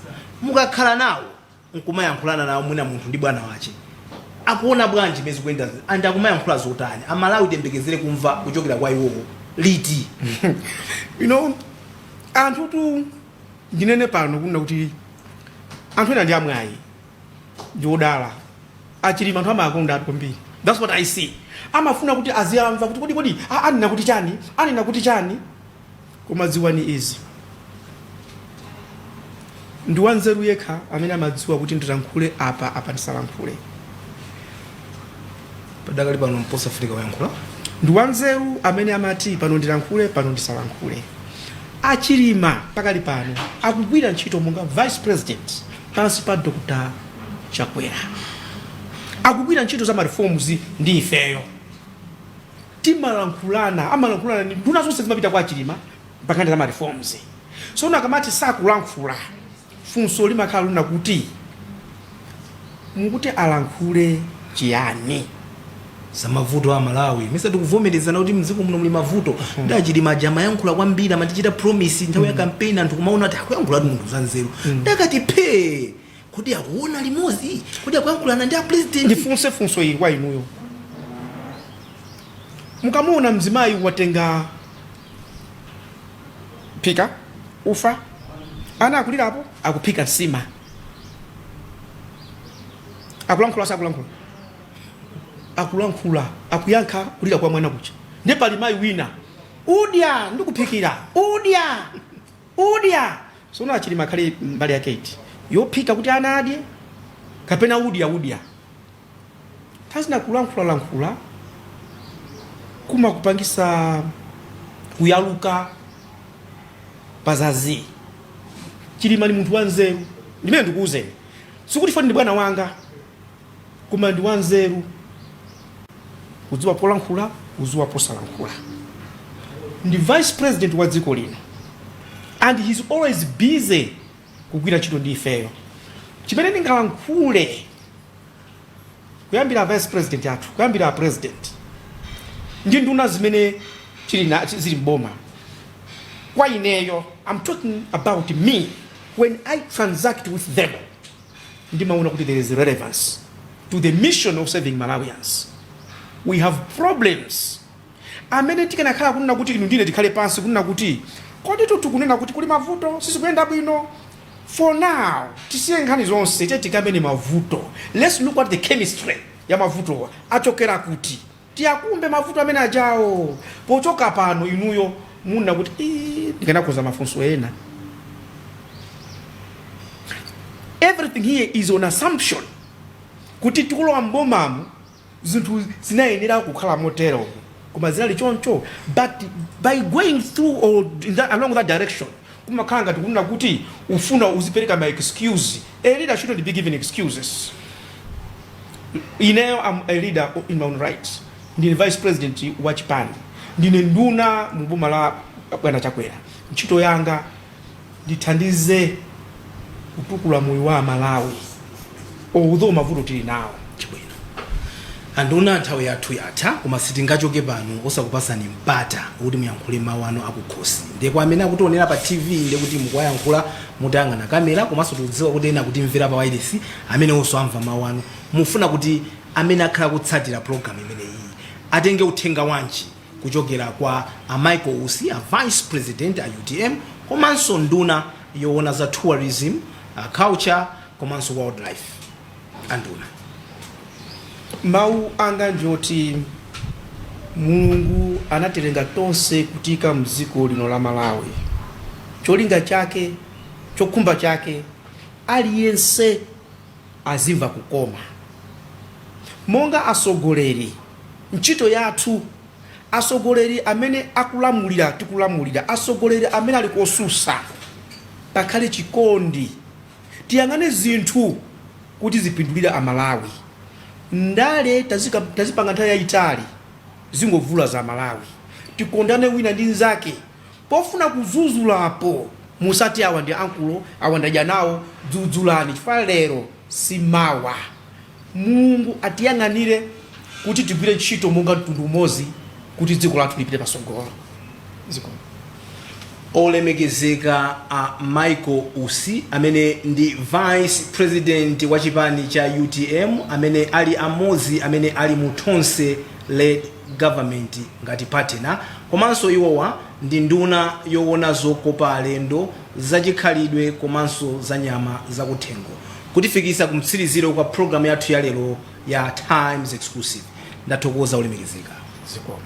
Mukakhala nawo nkumayankhulana nawo, mwina munthu ndi bwana wache, akuona bwanji mmene zikuyenda and akumayankhula zotani? Amalawi tiyembekezere kumva kuchokera kwa iwowo liti? Anthu tu, ndinene pano kunena kuti anthu ena ndi amwayi, ndi odala. Achilima anthu amakonda atu kwambiri. That's what I see. Amafuna kuti aziyamva kuti kodi anena kuti chani, anena kuti chani. Koma dziwani izi, ndi wanzeru yekha amene amadziwa kuti ndilankhule apa, apa ndisalankhule. Padakali pano mposafunika kuyankhula. Ndi wanzeru amene amati pano ndilankhule, pano ndisalankhule. Achilima pakali pano akugwira ntchito monga vice president pansi pa Dr Chakwera. Akugwira ntchito za ma reforms ndi ifeyo. Timalankhulana, amalankhulana ndi nduna zonse, zimapita kwa Achilima pakati za ma reforms. So akamati sakulankhula, funso limakhala lina kuti mukuti alankhule chiyani? Za mavuto a Malawi. Misa tikuvomerezana kuti mdziko muno muli mavuto? Ndi Achilima aja amayankhula kwambiri, amatichita promise nthawi ya campaign, anthu kumaona kuti akuyankhula ti munthu zanzeru. Ndakati phee, kodi akuona limodzi? Kodi akuyankhulana ndi a president? Ndifunse funso ili kwa inuyo. Mukamuona mzimayi watenga phika ufa, ana akulirapo, akuphika nsima, akulankhula, sakulankhula? Akulankhula, akuyankha kulira kwa mwana kucha. Ndiye pali mayi wina, "Udya, ndikuphikira, udya, udya." Sono Achilima akhale mbali yake iti, yophika kuti ana adye kapena udya, udya? Tazina kulankhulalankhula kumakupangisa kuyaluka pazazi. Chilima ni munthu wanzeru, ndimene ndikuwuzeni. Sikuti foni ndi bwana wanga, koma ndi wanzeru, kudziwa polankhula, kudziwa posalankhula. Ndi vice president wa dziko lino and he's always busy kugwira ntchito ndi ifeyo. Chimene ndingalankhule, kuyambira vice president athu, kuyambira president ndi nduna zimene zili mboma, kwa ineyo, I'm talking about me, when I transact with them, ndimaona kuti there is relevance to the mission of serving Malawians. We have problems amene tikanakhala kunena kuti inu ndine tikhale pansi kunena kuti kodi tikunena kuti kuli mavuto, sizikuyenda bwino. For now tisiye nkhani zonse, tiye tikambe mavuto. Let's look at the chemistry ya mavutowa, achokera kuti, tiyakumbe mavuto amene ajawo. Pochoka pano inuyo muna kuti, "Ii, ndikanakonza mafunso ena." Everything here is on assumption kuti tikulowa mbomamu zinthu zinayenera kukhala motero, koma zinali choncho. But by going through or along that direction, kumakhala ngati kunena kuti ufuna uzipereka ma excuse. A leader shouldn't be given excuses. Ineyo am a leader in my own right. Ndine vice president wa chipani, ndine nduna mu boma la bwana Chakwera. Ntchito yanga ndithandize kutukula moyo wa Malawi, although mavuto tili nawo. Chibwino, anduna, nthawi yathu yatha, koma sitingachoke pano osakupasani mpata kuti muyankhule mawu anu akukhosi. Ndiye kwa amene akutionera pa TV, ndiye kuti mukuwayankhula mutayang'ana kamera, komanso tikudziwa kuti ena akutimvera pa wireless amene onso amva mawu anu. Mufuna kuti amene akhala kutsatira program imeneyi atenge uthenga wanji kuchokera kwa a Michael Usi, a vice president a UTM, komanso nduna yoona za tourism, culture komanso wildlife, anduna? Mawu anga ndioti Mulungu anatilenga tonse kutika mdziko lino la Malawi. Cholinga chake, chokhumba chake, aliyense azimva kukoma. Monga asogoleri, ntchito yathu, asogoleri amene akulamulira, tikulamulira, asogoleri amene ali kosusa, pakhale chikondi, tiyang'ane zinthu kuti zipindulire Amalawi. Ndale tazipanga nthawi yayitali, zingovula za Malawi. Tikondane wina ndi nzake. Pofuna kudzudzulapo, musati awa ndi ankulo, awa ndadya nawo. Dzudzulani, chifukwa lero si mawa. Mulungu atiyang'anire kuti tigwire ntchito monga mtundu umodzi kuti dziko lathu lipite pasogolo. Ziko. Olemekezeka a Michael Usi, amene ndi vice president wa chipani cha UTM, amene ali amodzi amene ali mu Tonse led government ngati partner, komanso iwowa ndi nduna yoona zokopa alendo, zachikhalidwe komanso za nyama zakuthengo, kutifikisa kumtsiriziro kwa programu yathu ya lero ya Times Exclusive. Ndathokoza, olemekezeka. Ziko.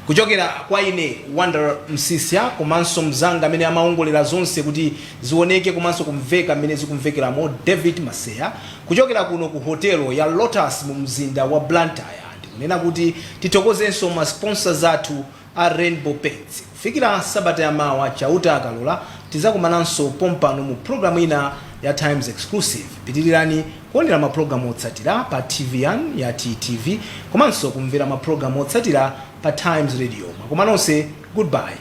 Kuchokera kwa ine Wonder Msisya, komanso mzanga amene amaongolera zonse kuti zioneke komanso kumveka mmene zikumvekeramo, David Maseya, kuchokera kuno ku hotelo ya Lotus mu mzinda wa Blantyre, ndikunena kuti tithokozenso ma sponsors athu a Rainbow Paints. Kufikira sabata yamawa, Chauta akalola, tizakumananso pompano mu programu ina ya Times Exclusive. Pitirirani kuonera mapulogalamu otsatira pa TV ya TTV, komanso kumvera mapulogalamu otsatira pa Times Radio. Mwakoma nonse, goodbye.